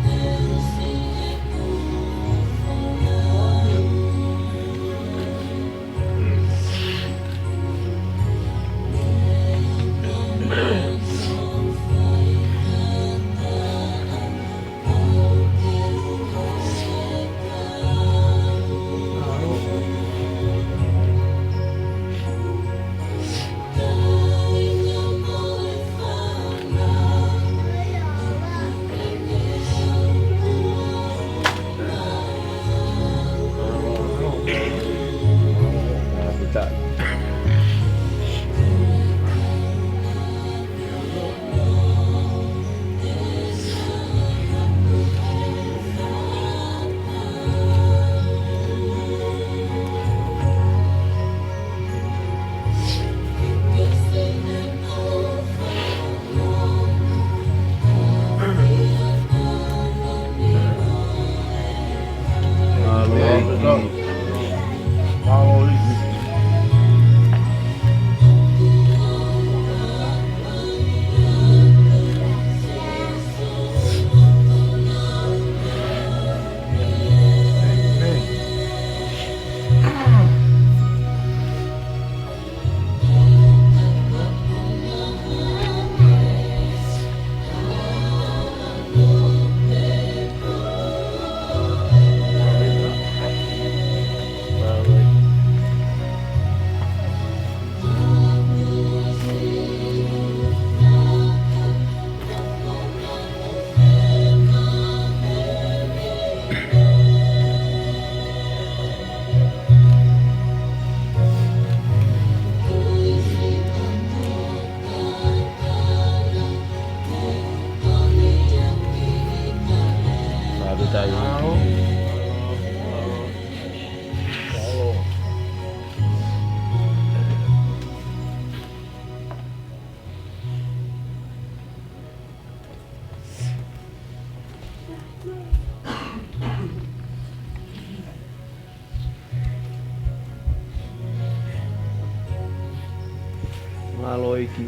Mālō ʻEiki.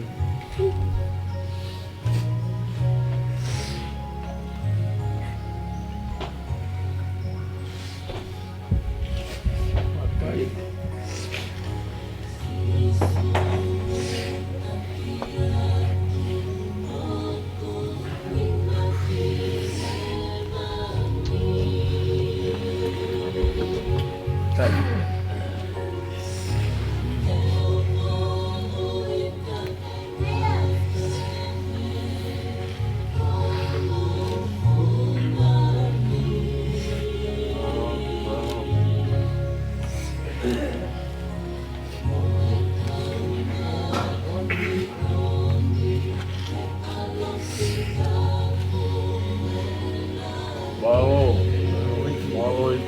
Mālō. Mālō.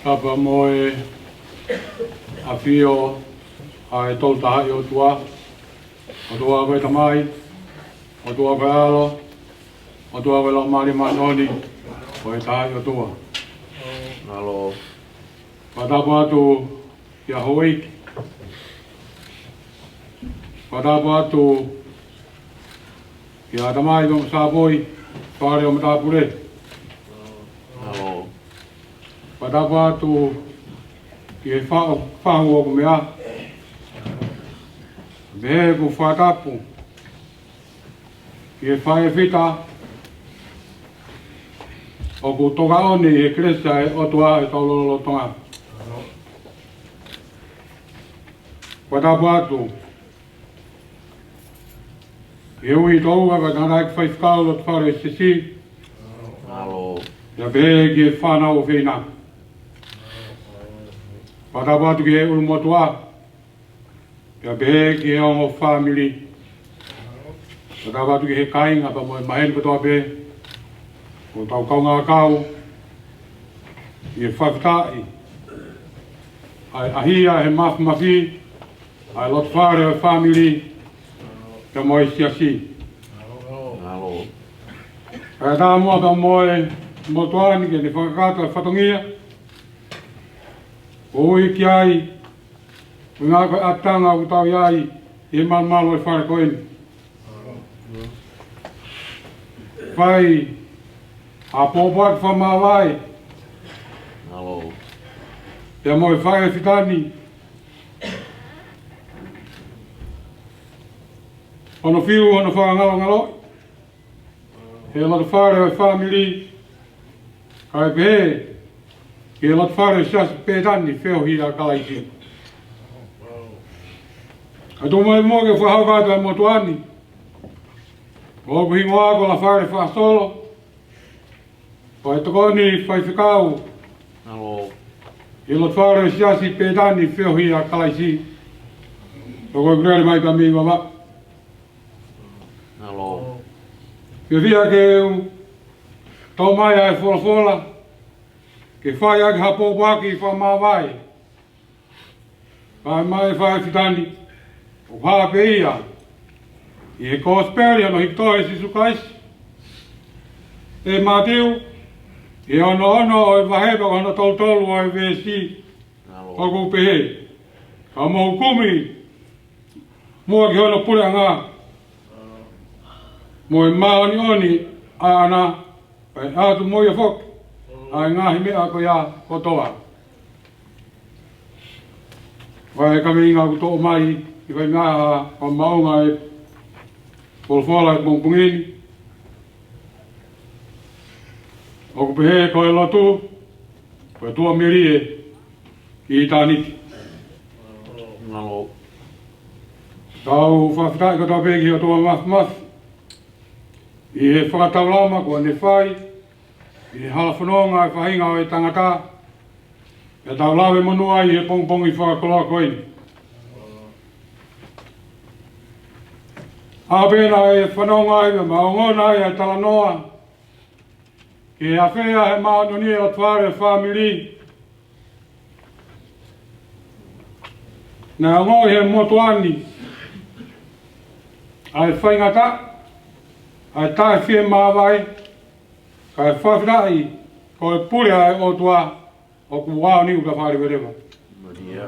Pea pea mo e ʻafio ʻa e Tolu Tahaʻi ʻOtua, ʻOtua ko e Tamai, ʻOtua ko e ʻAlo, ʻOtua ko e Laumālie Māʻoniʻoni, ko e Tahaʻi ʻOtua. Mālō. Fakatapu atu kia Houʻeiki. Fakatapu atu kia Tamai mo Sāpoi, Fale ʻo Matāpule. Mālō. Fakatapu atu ki he faʻu, fahu ʻoku meʻa. Pehē ʻeku fakatapu ki he faʻē fita ʻoku tokoni ʻi he kelesi ʻa e ʻOtua ʻi hotau lotolotonga. Fakatapu atu ki he ui toua, ko e tangataʻeiki faifekau loto fale ʻo e siasi. Mālō. Pea pehē ki he fānau ʻofeina. Fakatapu atu ki he ʻulumotuʻa. Pea pehē ki he ongo fāmili. Fakatapu atu ki he kāinga pea mo e maheni kotoa pē ʻoku tau kaungā kau ʻi he fakafetaʻi ʻa e ʻaʻahi ʻa e mafimafi ʻa e loto fale ʻo e fāmili pea mo e siasi. Mālō. Kae ʻatā muʻa pea mo e motuʻa ni ke ne fakakakato e fatongia ʻo ui ki ai, ʻuhinga ko e ʻapitanga ʻoku tau ʻi ai ʻi he malumalu ʻo e fale ko eni. Fai ha pōpoaki fakamāvae. Mālō. Pea mo e faʻē fita ni, hono fiu hono fakangalongaloʻi he loto fale ʻo e fāmili, kae pehē ki he loto fale ʻo e Siasi Pētani Feohi ʻa Kalaisi. Kae tuku muʻa ke fakahoko atu e motuʻa ni, ko hoku hingoa ko Lafale Fakasolo, ko e tokoni faifekau. Mālō. ʻI he loto fale ʻo e Siasi Pētani Feohi ʻa Kalaisi. Ko ʻeku lele mai pea mei Vavaʻu. Mālō. Fiefia ke u tau mai ʻa e folofola ke fai ʻaki ha pōpoaki fakamāvae. Kae mai e faʻē fita ni, ʻoku hā pē ia ʻi he Kosipeli hono hiki tohi ʻe Sīsū Kalaisi ʻe Mātiu, ʻi he onoono ʻo e vahe pea ko hono tolutolu ʻo e veesi. Mālō. ʻOku pehē, ka mou kumi muʻa ki hono puleʻanga mo e māʻoniʻoni ʻaʻana, pea ʻe ʻatu mo ia foki ʻa e ngaahi meʻa ko ia kotoa. Ko e kaveinga ʻoku toʻo mai ʻi he faingaʻa ʻo maʻunga e folofola ʻi he pongipongi ni, ʻoku pehē ko e lotu ko e tuʻamelie ki ʻitāniti. Mālō. Tau fakafetaʻi kotoa pē ki he ʻOtua Mafimafi ʻi he fakataulama kuo ne fai ʻi he hala fononga e faʻahinga ʻo e tangata, pea tau lave monū ai he pongipongi fakakoloa ko eni. ʻA pē naʻe fanongo ai mo ongona ai ʻa e talanoa ki he afeʻi ʻa e māʻoniʻoni ʻo e loto fale ʻo e fāmili, naʻe ongoʻi ʻe he motuʻa ni ʻa e faingataʻa, ʻa e taʻefiemāvae, kae fakafetaʻi ko e pule ʻa e ʻOtua ʻoku aoniu ka faleveleva. Maria.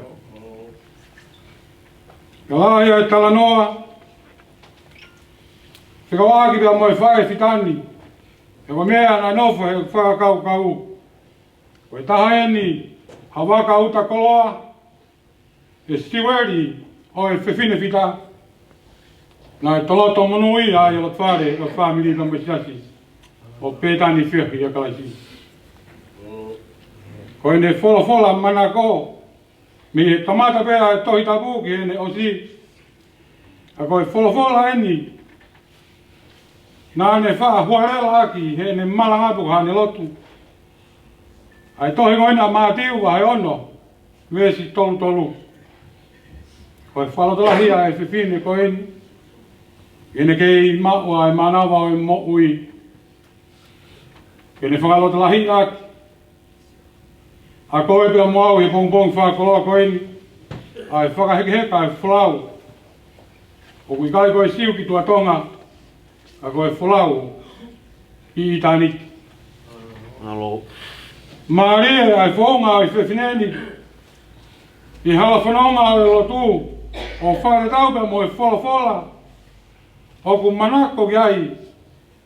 Ka lahi ʻa e talanoa fekauʻaki pea mo e faʻē fita ni, he ko e meʻa naʻe nofo he fakakaukau, ko e taha eni ha vaka uta koloa, ʻe siueli ʻo e fefine fita naʻe toloto monū ai ʻa e loto fale ʻo e fāmili pea mo e siasi ʻo Pētani Feohi ʻa Kalaisi. Ko ʻene folofola manako mei he kamata pē ʻa e Tohi Tapu ki heʻene ʻosi, ka ko e folofola eni naʻa ne faʻa hualela ʻaki heʻene malanga pea mo haʻane lotu. ʻA e tohi ko ena ʻa Mātiu vahe ono, veesi tolu tolu. Ko e fakalotolahi ʻa e fefine ko eni, ʻene kei maʻu ʻa e mānava ʻo e moʻui, ke ne fakalotolahi ʻaki ʻA koe pea mo au ʻi he pongipongi fakakoloa ko eni, ʻa e fakahekeheka ʻa e folau. ʻOku ʻikai ko e siu ki tuʻa Tonga, ka ko e folau ki ʻitāniti. Mālō. Mālie ʻa e founga ʻo e fefine ni ʻi he hala fononga ʻo e lotu, ʻo fakatatau pea mo e folofola ʻoku manako ki ai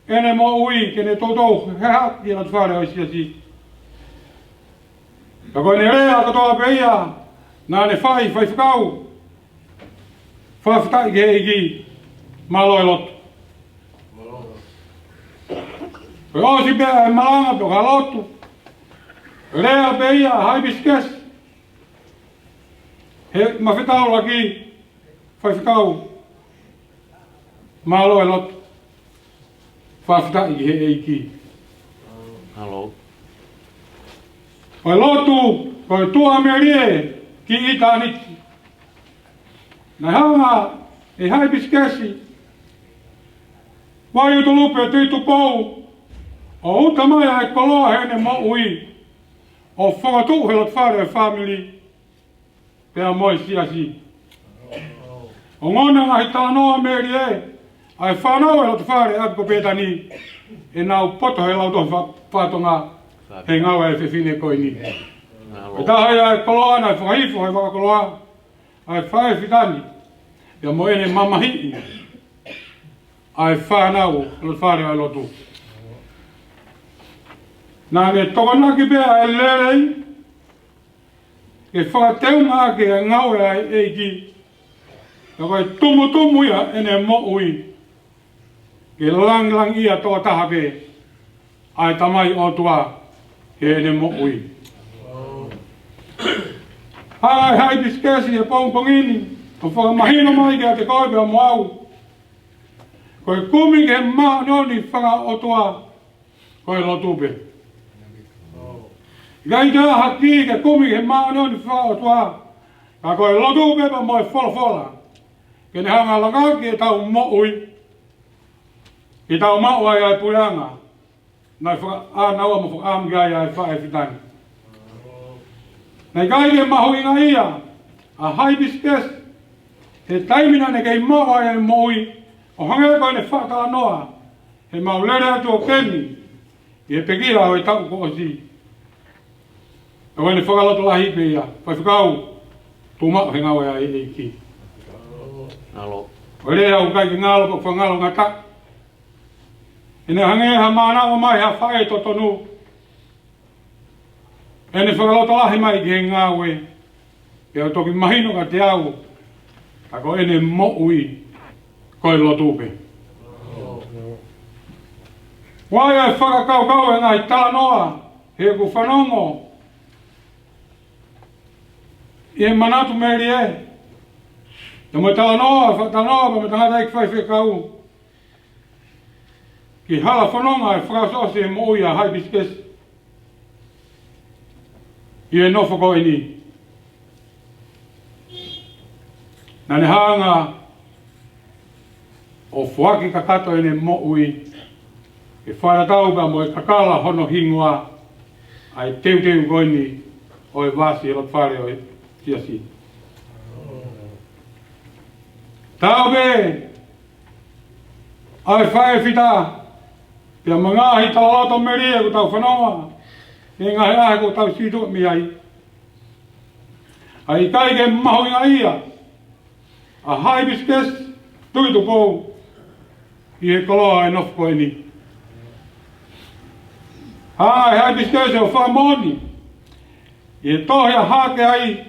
ʻene moʻui ke ne toutou hehaki ʻi he loto fale ʻo e siasi. Ka ko ʻene lea kotoa pē ia naʻa ne fai, faifekau, fakafetaʻi ki he ʻEiki, mālō e lotu. Ko e ʻosi pē ʻa e malanga pe ko ha lotu, lea pē ia ʻa Haipisikesi, he mafetaulaki, faifekau, mālō e lotu. Fakafetaʻi ki he ʻEiki. Mālō. Ko e lotu, ko e tuʻa melie ki ʻitāniti. Naʻe hanga ʻe Haipisikesi Vaiutulupe Tuʻitupou ʻo uta mai ʻa e koloa heʻene moʻui, ʻo fokotuʻu he loto fale ʻo e fāmili pea mo e siasi. Ongona e ngaahi talanoa melie ʻa e fānau ʻi he loto fale ʻa ʻApi ko Pētani, ʻenau poto he lautohi fa-, faka-Tonga he ngāue ʻa e fefine ko eni. Ko e taha ia e koloa naʻe fakahifo he fakakoloa ʻa e faʻē fitani, pea mo ʻene mamahiʻi ʻa e fānau ʻi he loto fale ʻa e lotu. Naʻa ne tokonaki pē ʻa e lelei ke fakateunga ʻaki e ngāue ʻa e ʻEiki, ka ko e tumutumu ia ʻene moʻui ke langilangiʻia tokotaha pē ʻa e Tamai ʻOtua heʻene moʻui. Hanga ʻe Haipisikesi he pongipongi ni ʻo fakamahino mai kiate koe pea mo au, ko e kumi ki he māʻoniʻoni faka-ʻOtua ko e lotu pē. ʻIkai toe ʻi ai ha kī ke kumi ki he māʻoniʻoni faka-ʻOtua, ka ko e lotu pē pea mo e folofola, ke ne hanga ʻo langa ʻaki ʻetau moʻui, ke tau maʻu ai ʻa e puleʻanga naʻe fakaʻānaua mo fakaʻamu ki ai ʻa e faʻē fitani. Naʻe ʻikai ke mahuʻingaʻia ʻa Haipisikesi he taimi naʻa ne kei maʻu ai ʻa e moʻui, ʻo hangē ko ʻene fakatalanoa heʻemau lele atu ʻo kemi ʻi he pekia ʻo e taʻu kuo ʻosi. Ka ko ʻene fakalotolahi pē ia, faifekau, tuʻu maʻu he ngāue ʻa e ʻEiki. Mālō. Ko e lea ʻoku ʻikai ke ngalo, ka ʻoku fakangalongataʻa. ʻEne hangē ha mānava mai ha faʻē totonu, ʻene fakalotolahi mai ki he ngāue, pea ʻoku toki mahino kiate au, ka ko ʻene moʻui ko e lotu pē. ʻOku ʻi ai e fakakaukau ʻi he ngaahi talanoa heʻeku fanongo ʻi he manatu melie, pea mo e talanoa, fakatalanoa pea mo e tangataʻeiki faifekau ki he hala fononga ʻe fakaʻosiʻosi he moʻui ʻa Haipisikesi ʻi he nofo ko eni. Naʻa ne hanga ʻo foaki kakato ʻene moʻui ke fakatatau pea mo e kakala hono hingoa, ʻa e teuteu ko eni ʻo e vasi he loto fale ʻo e siasi. Taau pē ʻa e faʻē fita, pea mo e ngaahi talaloto melie kuo tau fanongo, ʻi he ngaahi ʻaho kuo tau situʻa mei ai. ʻA e ʻikai ke mahuʻingaʻia ʻa Haipisikesi Tuʻitupou ʻi he koloa ʻo e nofo ko eni. Hanga ʻe Haipisikesi ʻo fakamoʻoni ʻi he tohi ʻa Hakeai,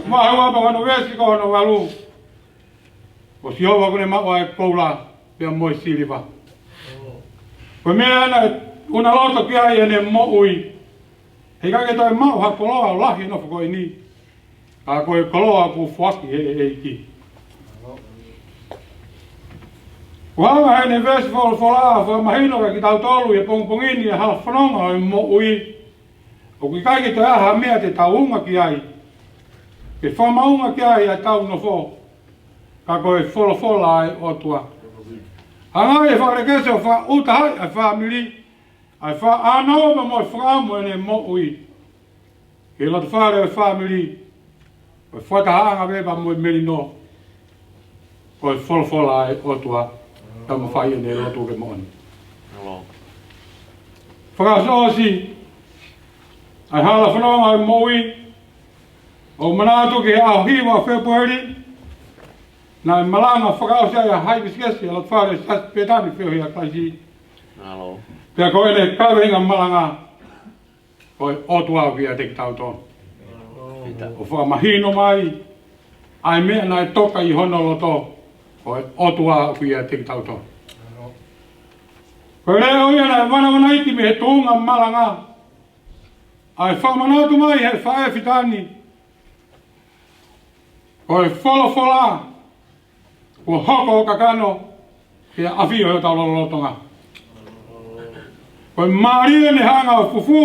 vahe ua pea ko hono veesi ko hono valu, ko Sihova ʻoku ne maʻu ʻa e koula pea mo e siliva. Ko e meʻa ia naʻe ʻunaloto ki ai ʻene moʻui. He ʻikai ke toe maʻu ha koloa ʻo lahi he nofo ko eni, ka ko e koloa kuo foaki ʻe he ʻEiki. Ko e hanga ʻe heʻene veesi folofola ʻo fakamahino kiate kitautolu ʻi he pongipongi ni ʻa e hala fononga ʻo e moʻui. ʻOku ʻikai ke toe ʻi ai ha meʻa te tau unga ki ai, pe fakamaʻunga ki ai ʻa ʻetau nofo, ka ko e folofola ʻa e ʻOtua. Hanga ʻe Haipisikesi ʻo fakaʻutahaʻi ʻa e fāmili, ʻa e fakaʻānaua pea mo e fakaʻamu ʻene moʻui. Ke loto fale ʻo e fāmili, ko e fakatahaʻanga pē pea mo e melino, ko e folofola ʻa e ʻOtua, ka mafai ʻene lotu ke moʻoni. Fakaʻosiʻosi ʻa e hala fononga ʻo e moʻui, ʻoku manatu ki he ʻaho hiva ʻo Fēpueli, naʻe malanga fakaʻosi ai ʻa Haipisikesi ʻo e loto fale ʻo e Siasi Pētani Feohi ʻa Kalaisi. Pea ko ʻene kaveinga malanga, ko e ʻOtua ʻoku ʻiate kitautolu. ʻO fakamahino mai ʻa e meʻa naʻe toka ʻi hono loto, ko e ʻOtua ʻoku ʻiate kitautolu. Ko e leʻo ia naʻe vanavanaiki mei he tuʻunga malanga, ʻa e fakamanatu mai ʻe he faʻē fitani, ko e folofola kuo hoko ʻo kakano ki he ʻafio ʻi hotau lotolotonga. Ko e mālie ʻene hanga ʻo fufū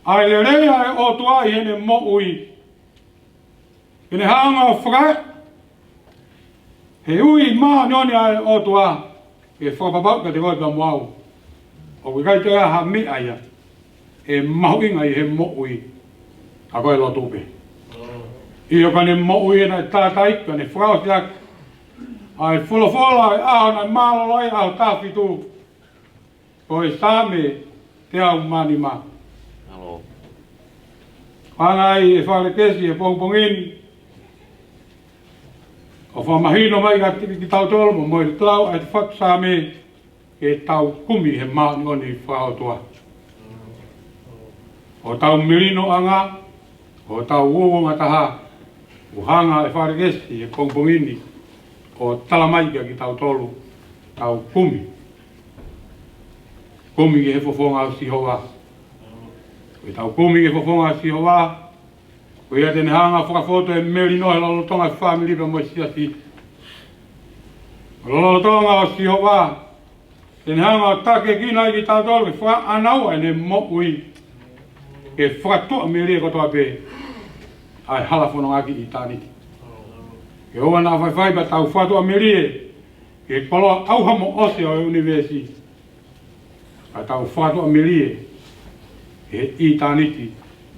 ʻa e lelei ʻa e ʻOtua ʻi heʻene moʻui, ke ne hanga ʻo fakaeʻa he ui māʻoniʻoni ʻa e ʻOtua, ke fakapapauʻi kiate koe pea mo au ʻoku ʻikai toe ʻi ai ha meʻa ia ʻe mahuʻinga ʻi he moʻui, ka ko e lotu pē. ʻIo, ka ne moʻui ʻena ʻi he taʻataʻa, ka ne fakaʻosi ʻaki ʻa e folofola ʻo e ʻaho naʻe mālōlō ai ʻa e ʻaho taha fitu, ko e Saame teau mā nima. Hanga ai ʻe Falekesi he pongipongi ni ʻo fakamahino mai kiate kitautolu mo e lau ʻa e faʻu Saame, ke tau kumi he māʻoniʻoni fakaʻotua. ʻO tau melinoʻanga, ʻo tau uouongataha, ʻoku hanga ʻe Falekesi he pongipongi ni ʻo tala mai kiate kitautolu, tau kumi. Kumi ki he fofonga ʻo Sihova. Ko e tau kumi ki he fofonga ʻo Sihova, ko ia te ne hanga ʻo fakafotu e melino he lotolotonga ʻo e fāmili pea mo e siasi. Lotolotonga ʻo Sihova, te ne hanga ʻo takiekina ai kitautolu ke fakaʻānaua ʻene moʻui, ke fakatuʻamelie kotoa pē ʻa e hala fononga ki ʻitāniti. Ke ʻoua naʻa faifai pea tau fakatuʻamelie ki he koloa ʻauha mo ʻosi ʻo e ʻunivēsi, ka tau fakatuʻamelie ki he ʻitāniti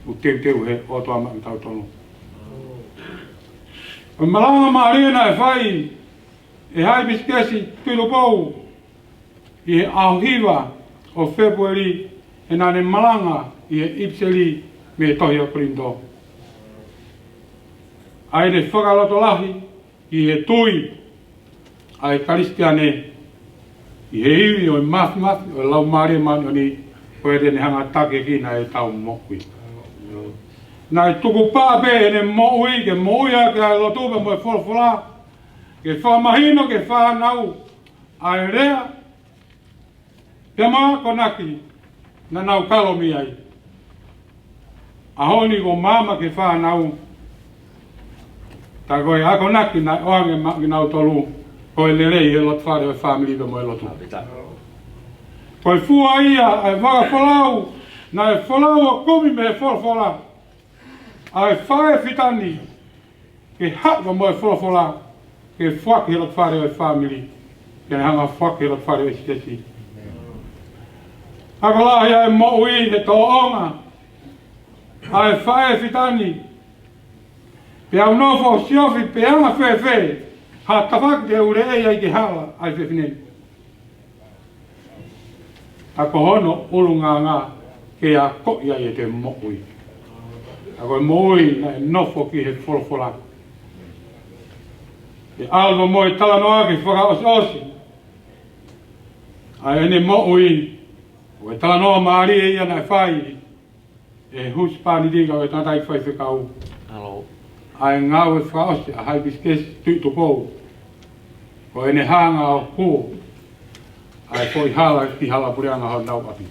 ʻoku teuteu ʻe he ʻOtua maʻa kitautolu. Ko e malanga mālie naʻe fai ʻe Haipisikesi Tuʻitupou ʻi he ʻaho hiva ʻo Fēpueli, he naʻa ne malanga ʻi he ʻipiseli mei he tohi ʻa Kolinitō, ʻa ʻene fakalotolahi ʻi he tui ʻa e Kalisitiane, ʻi he ivi ʻo e māfimafi ʻo e Laumālie Māʻoniʻoni, ko ia te ne hanga ʻo takiekina ʻetau moʻui. Naʻe tukupā pē ʻene moʻui ke moʻui ʻaki ʻa e lotu pea mo e folofola, ke fakamahino ki he fānau ʻa e lea pea mo e akonaki naʻa nau kalo mei ai. ʻAho ni kuo maama ki he fānau, tā ko e akonaki naʻe ʻoange maʻa kinautolu, ko e lelei he loto fale ʻo e fāmili pea mo e lotu. Ko e fua ia ʻa e vaka folau naʻe folau ʻo kumi mei he folofola ʻa e faʻē fitani, ke haʻu mo e folofola, ke foaki he loto fale ʻo e fāmili, ke ne hanga ʻo foaki he loto fale ʻo e siasi. Ako lahi ʻa e moʻui he tōʻonga ʻa e faʻē fitani, pea ʻoku nofo siofi pe anga fēfē ha tafaʻaki te u leʻei ai ki he hala ʻa e fefine ni. Ka ko hono ʻulungaanga ke akoʻi ai ʻete moʻui. Ka ko e moʻui naʻe nofo ki he folofola. ʻE ʻalu mo e talanoa ke fakaʻosiʻosi ʻa ʻene moʻui, ko e talanoa mālie ia naʻe fai ʻe he husepāniti ka ko e tangataʻeiki faifekau. ʻA e ngāue fakaʻosi ʻa Haipisikesi Tuʻitupou, ko ʻene hanga ʻo hū ʻa e foʻi hala ki hala puleʻanga honau ʻapi.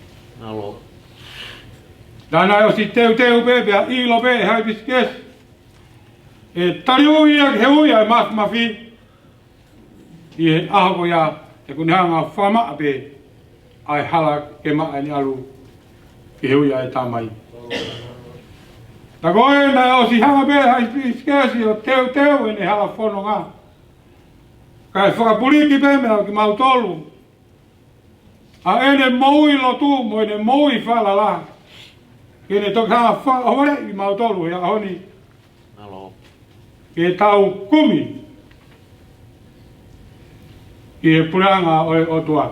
Naʻa ne ʻosi teuteu pē pea ʻilo pē ʻe Haipisikesi ʻe taliui ia ki he ui ʻa e māfimafi, ʻi he ʻaho ko ia, he kuo ne hanga ʻo fakamaʻa pē ʻa e hala ke maʻa ʻene ʻalu ki he ui ʻa e Tamai. Tā ko ē naʻe ʻosi hanga pē ʻe Haipisikesi ʻo teuteu ʻene hala fononga, kae fakapuliki pē meia kimautolu ʻa ʻene moʻui lotu mo ʻene moʻui falala. ke ne toki hanga ʻo fakaʻohovaleʻi kimautolu he ʻaho ni. Ke tau kumi ki he puleʻanga ʻo e ʻOtua.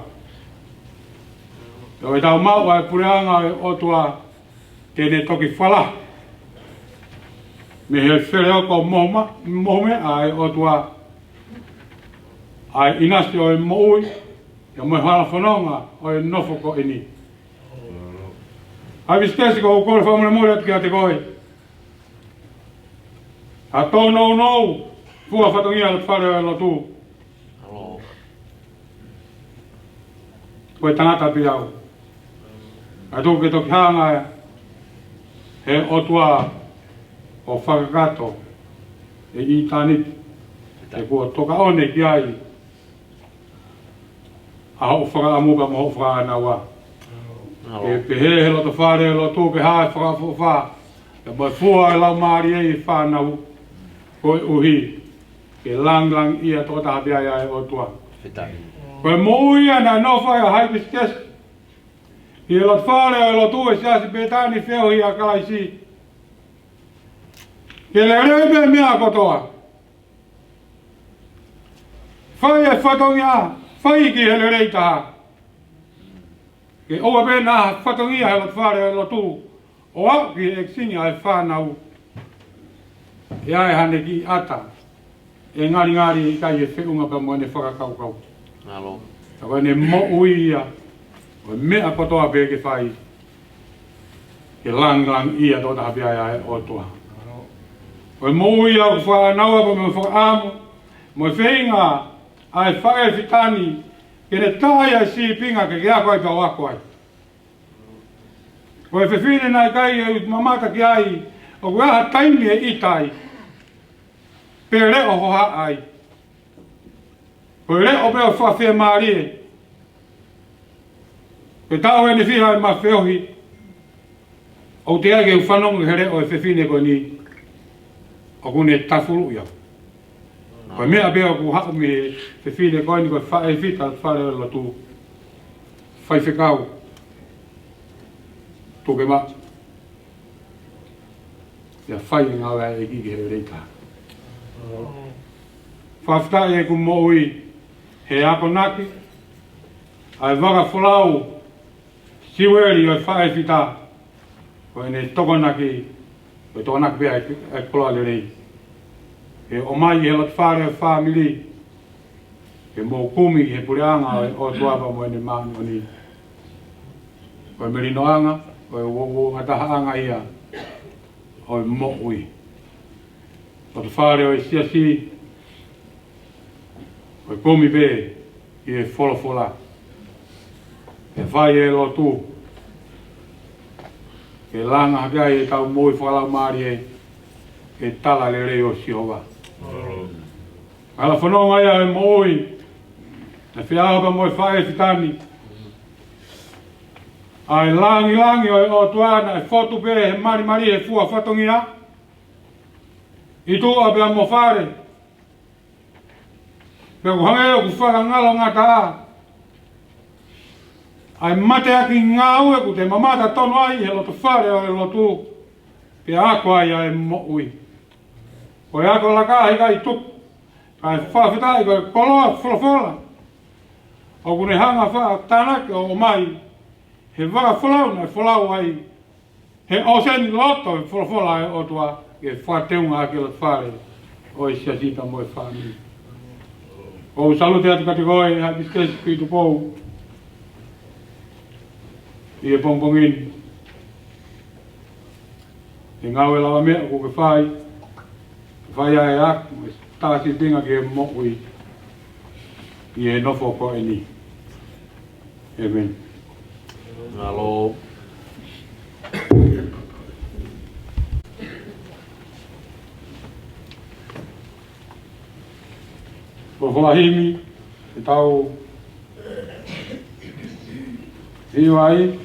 Pea ʻoku tau maʻu ʻa e puleʻanga ʻo e ʻOtua, te ne toki fala mei he feleoko mohu ma-, mohu meʻa ʻa e ʻOtua, ʻa e ʻinasi ʻo e moʻui, pea mo e hala fononga ʻo e nofo ko eni. ʻAi Visikesi, ʻoku ou kole fakamolemole atu kiate koe. ʻA e tōnounou fua fatongia ʻa e fale ʻo e lotu. Ko e tangata pē au. ʻA e tuku ke toki hanga ʻe he ʻOtua ʻo fakakakato ʻi ʻitāniti, he kuo toka ʻone ki ai ʻa hoʻo fakaʻamu pea mo hoʻo fakaʻānaua. Ke pehē he loto fale ʻo e lotu, ke hā e fakaʻofoʻofa, pea mo e fua ʻo e Laumālie ʻi he fānau, koeʻuhi ke langilangiʻia tokotaha pē ʻa e ʻOtua. Ko e moʻui ia naʻe nofo ai ʻa Haipisikesi ʻi he loto fale ʻo e lotu ʻo e Siasi Pētani Feohi ʻa Kalaisi. Ke lelei pē meʻa kotoa. Fai e fatongia, fai ki he lelei taha. Ke ʻoua pē naʻa fatongia he loto fale ʻo e lotu ʻo aʻu ki he ʻekisini ʻa e fānau, ʻe ʻi ai haʻane kiʻi ʻata ʻe ngalingali ʻikai ʻi he feʻunga pea mo ʻene fakakaukau. Ka ko ʻene moʻui ia, ko e meʻa kotoa pē ke fai, ke langilangiʻia tokotaha pē ʻa e ʻOtua. Ko e moʻui ia ʻoku fakaʻānaua pea mo e fakaʻamu, mo e feinga ʻa e faʻē fitani ke ne taʻa ʻa e sīpinga ke ke ako ai pea u ako ai. Ko e fefine naʻe ʻikai ke u mamata ki ai, ʻoku ʻi ai ha taimi ʻe ʻita ai, pe leʻo hohaʻa ai. Ko e leʻo pē ʻo fakafiemālie. Ko e taʻu ʻeni fiha ʻe ma feohi, ʻoku teʻeki ai ke u fanongo ki he leʻo ʻo e fefine ko eni, ʻoku ne tafuluʻi au. Ko e meʻa pē ʻoku haʻu mei he fefine ko eni, ko e faʻē fita ʻo e fale ʻo e lotu, faifekau, tuku ke maʻu, pea fai e ngāue ʻa e ʻEiki ki he lelei taha. Fakafetaʻi ʻeku moʻui he akonaki ʻa e vaka folau, Siueli ʻo e faʻē fita, ko ʻene tokonaki, ko e tokonaki pē ʻa e, ʻa e koloa lelei. Ke ʻomai he loto fale ʻo e fāmili, ke mou kumi he puleʻanga ʻo e ʻOtua pea mo ʻene māʻoniʻoni. Ko e melinoʻanga, ko e uouangatahaʻanga ia ʻo e moʻui. Loto fale ʻo e siasi, ko e kumi pē ʻi he folofola. Ke fai e lotu, ke langa hake ai ʻetau moʻui fakalaumālie, ke tala lelei ʻo Sihova. Hala fononga ia ʻo e moʻui, naʻe feʻao pea mo e faʻē fitani. ʻA e langilangi ʻo e ʻOtua naʻe fotu pē he malimali he fua fatongia, ʻi tuʻa pea mo fale. Pea ʻoku hangē ʻoku fakangalongata ʻa e mateaki ngāue ʻoku te mamata tonu ai he loto fale ʻo e lotu, pea ako ai ʻa e moʻui. Ko e ako laka he ʻikai tuku, kae fakafetaʻi ko e koloa folofola ʻoku ne hanga fakatānaki ʻo ʻomai he vaka folau naʻe folau ai he ʻōseni loto e folofola ʻa e ʻOtua ke fakateunga ʻaki e loto fale ʻo e siasi pea mo e fāmili. ʻOku ou salute atu kiate koe, Haipisikesi Kuitupou, ʻi he pongipongi ni. ʻI he ngāue lavameʻa ʻoku ke fai, fai ʻa e ako mo e tā sīpinga ki he moʻui ʻi he nofo ko eni. ʻĒmeni. Mālō. Ko e folofola himi ke tau hiva ai,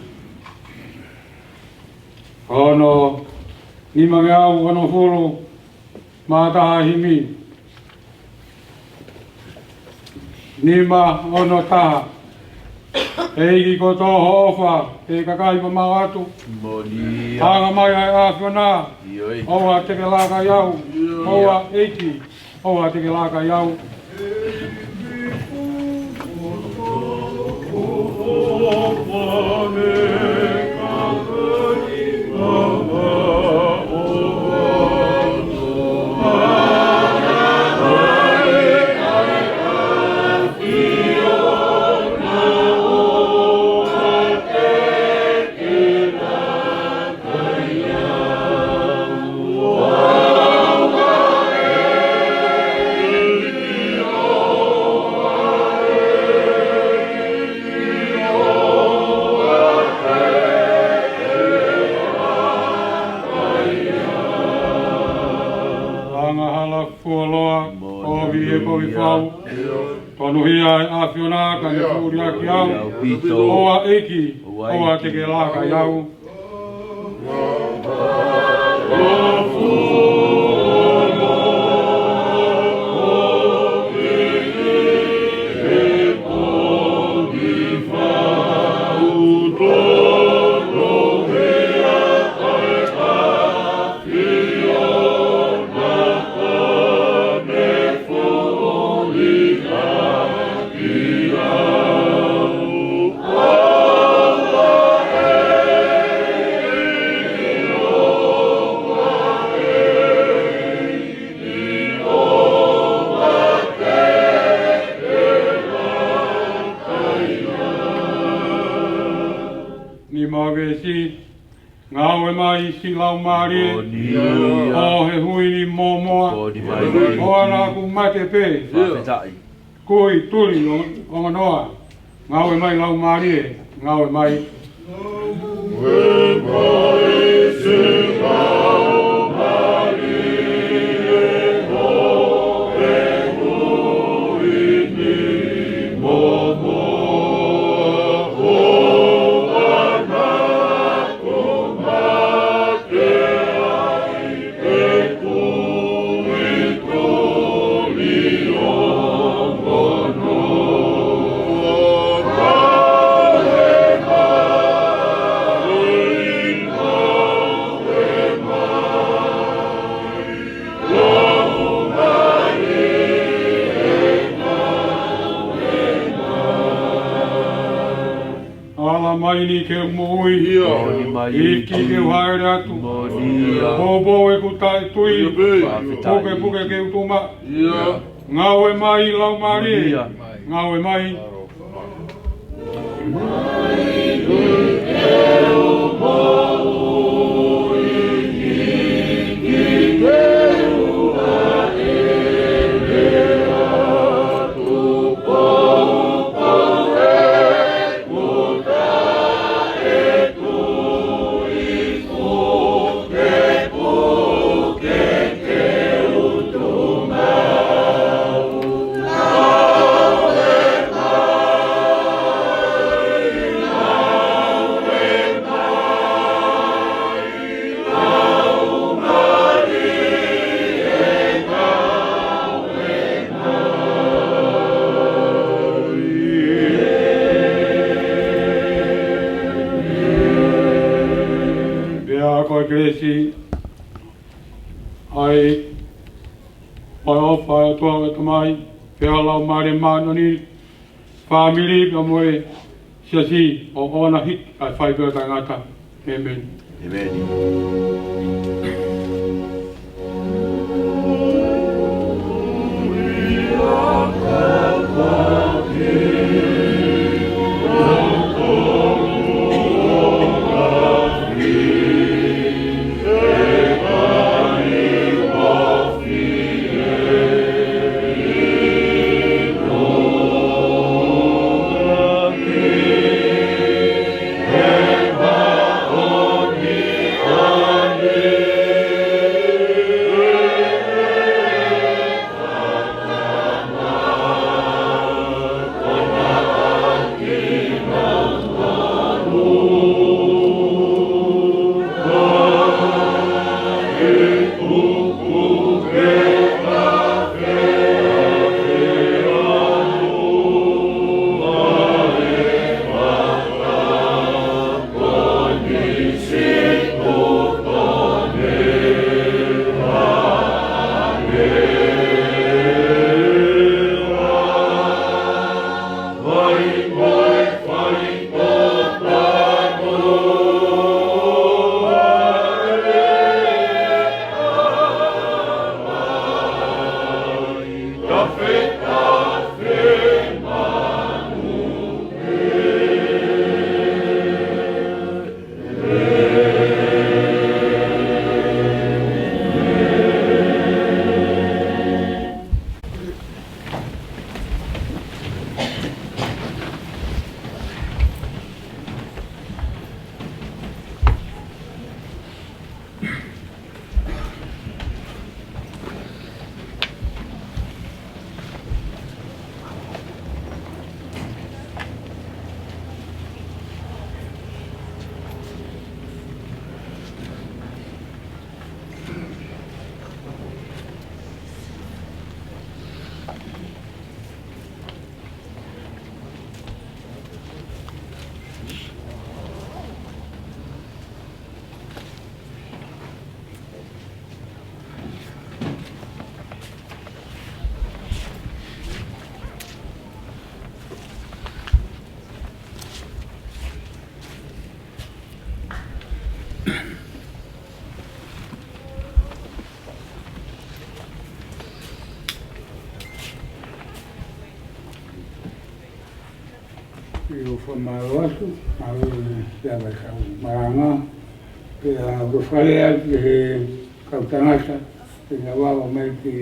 ko hono nimangeau onongofulu mā taha himi. Nima ono taha. ʻEiki, ko e tō ho ʻofa ki he kakai mamaʻo atu. Moʻoni ia. Hanga mai ʻa e ʻAfiona. ʻIo. ʻOua te ke laka ai au. ʻIo. ʻOua, ʻEiki, ʻoua te ke laka ai au. Angahala fuoloa, ʻomi e kovi fau. Tonuhia ʻa e ʻAfiona ka ne fuliaki au. ʻOua, ʻEiki, ʻoua te ke laka ai au. Nima veesi. Ngāue mai siʻi laumālie. Moʻoni ia. ʻO he hui ni mōmoa. Moʻoni mai. ʻOua naʻa ku mate pē. Fakafetaʻi. Kui tuli ʻo, ʻo nganoa. Ngāue mai laumālie. Ngāue mai. Ngāue mai siʻi laumālie ʻo he hui ni mōmoa. ʻOua naʻa ku mate ai. Ala mai ni ke u moʻui. Ia. Moʻoni mai. ʻEiki, ke u hāʻele atu. Moʻoni ia. Poupou ʻeku taʻetui. Ia pē. Fakafetaʻi. Pukepuke ke u tuʻu maʻu. Ia. Ngāue mai laumālie. Ia. Ngāue mai. Pea ko e kelesi ʻa e ʻofa ʻa e ʻOtua ko e Tamai, pea Laumālie Māʻoniʻoni, fāmili pea mo e siasi ʻo ʻoua naʻa hiki ʻa e fai pē ʻo taʻengata. ʻĒmeni. ʻĒmeni. Mālō atu, mālō e lava e kau malanga, pea ʻoku ou fakalea atu ki he kau tangata, ke nau ava mai ki,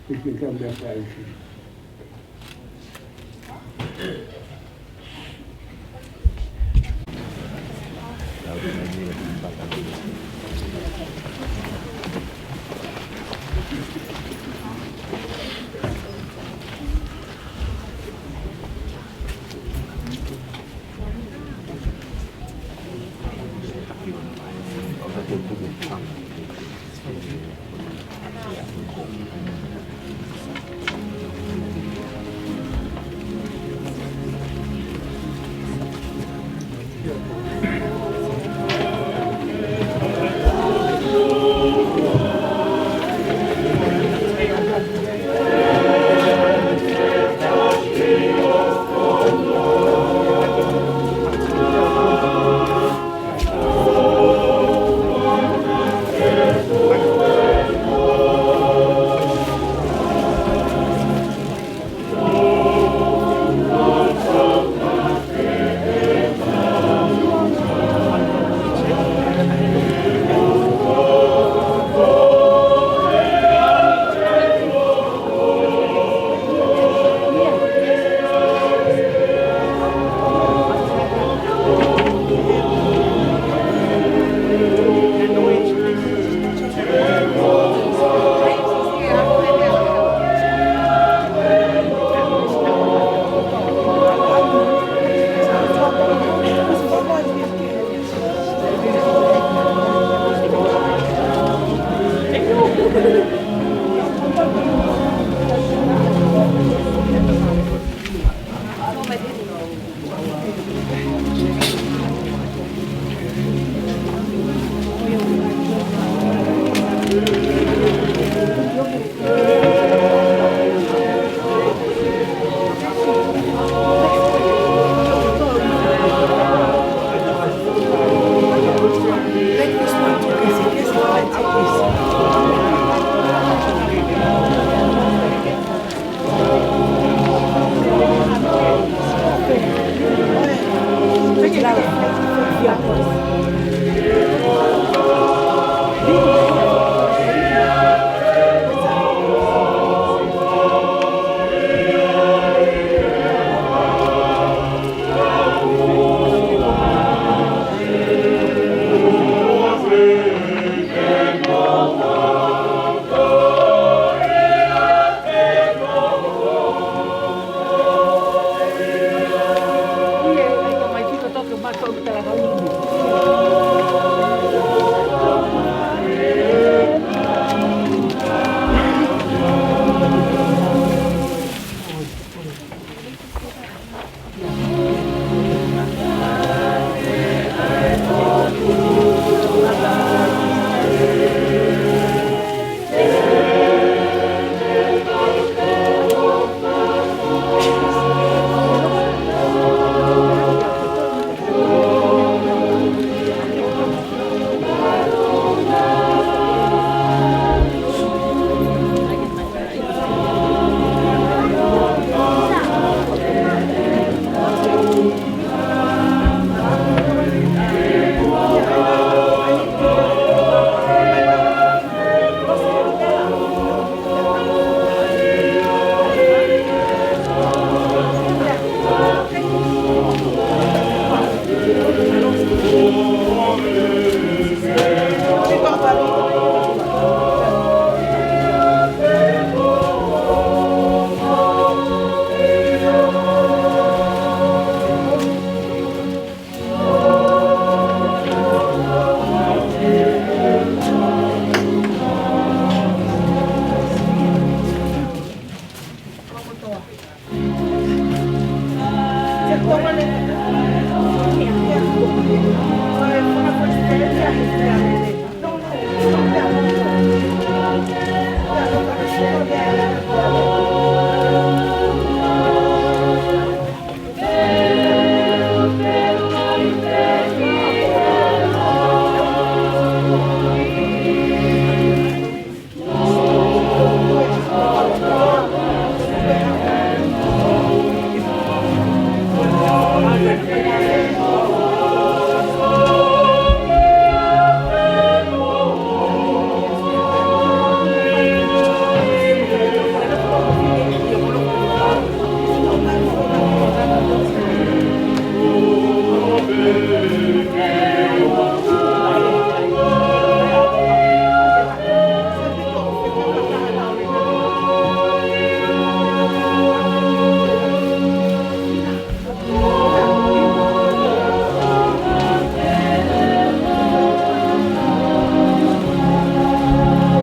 ki he kau meʻa fai.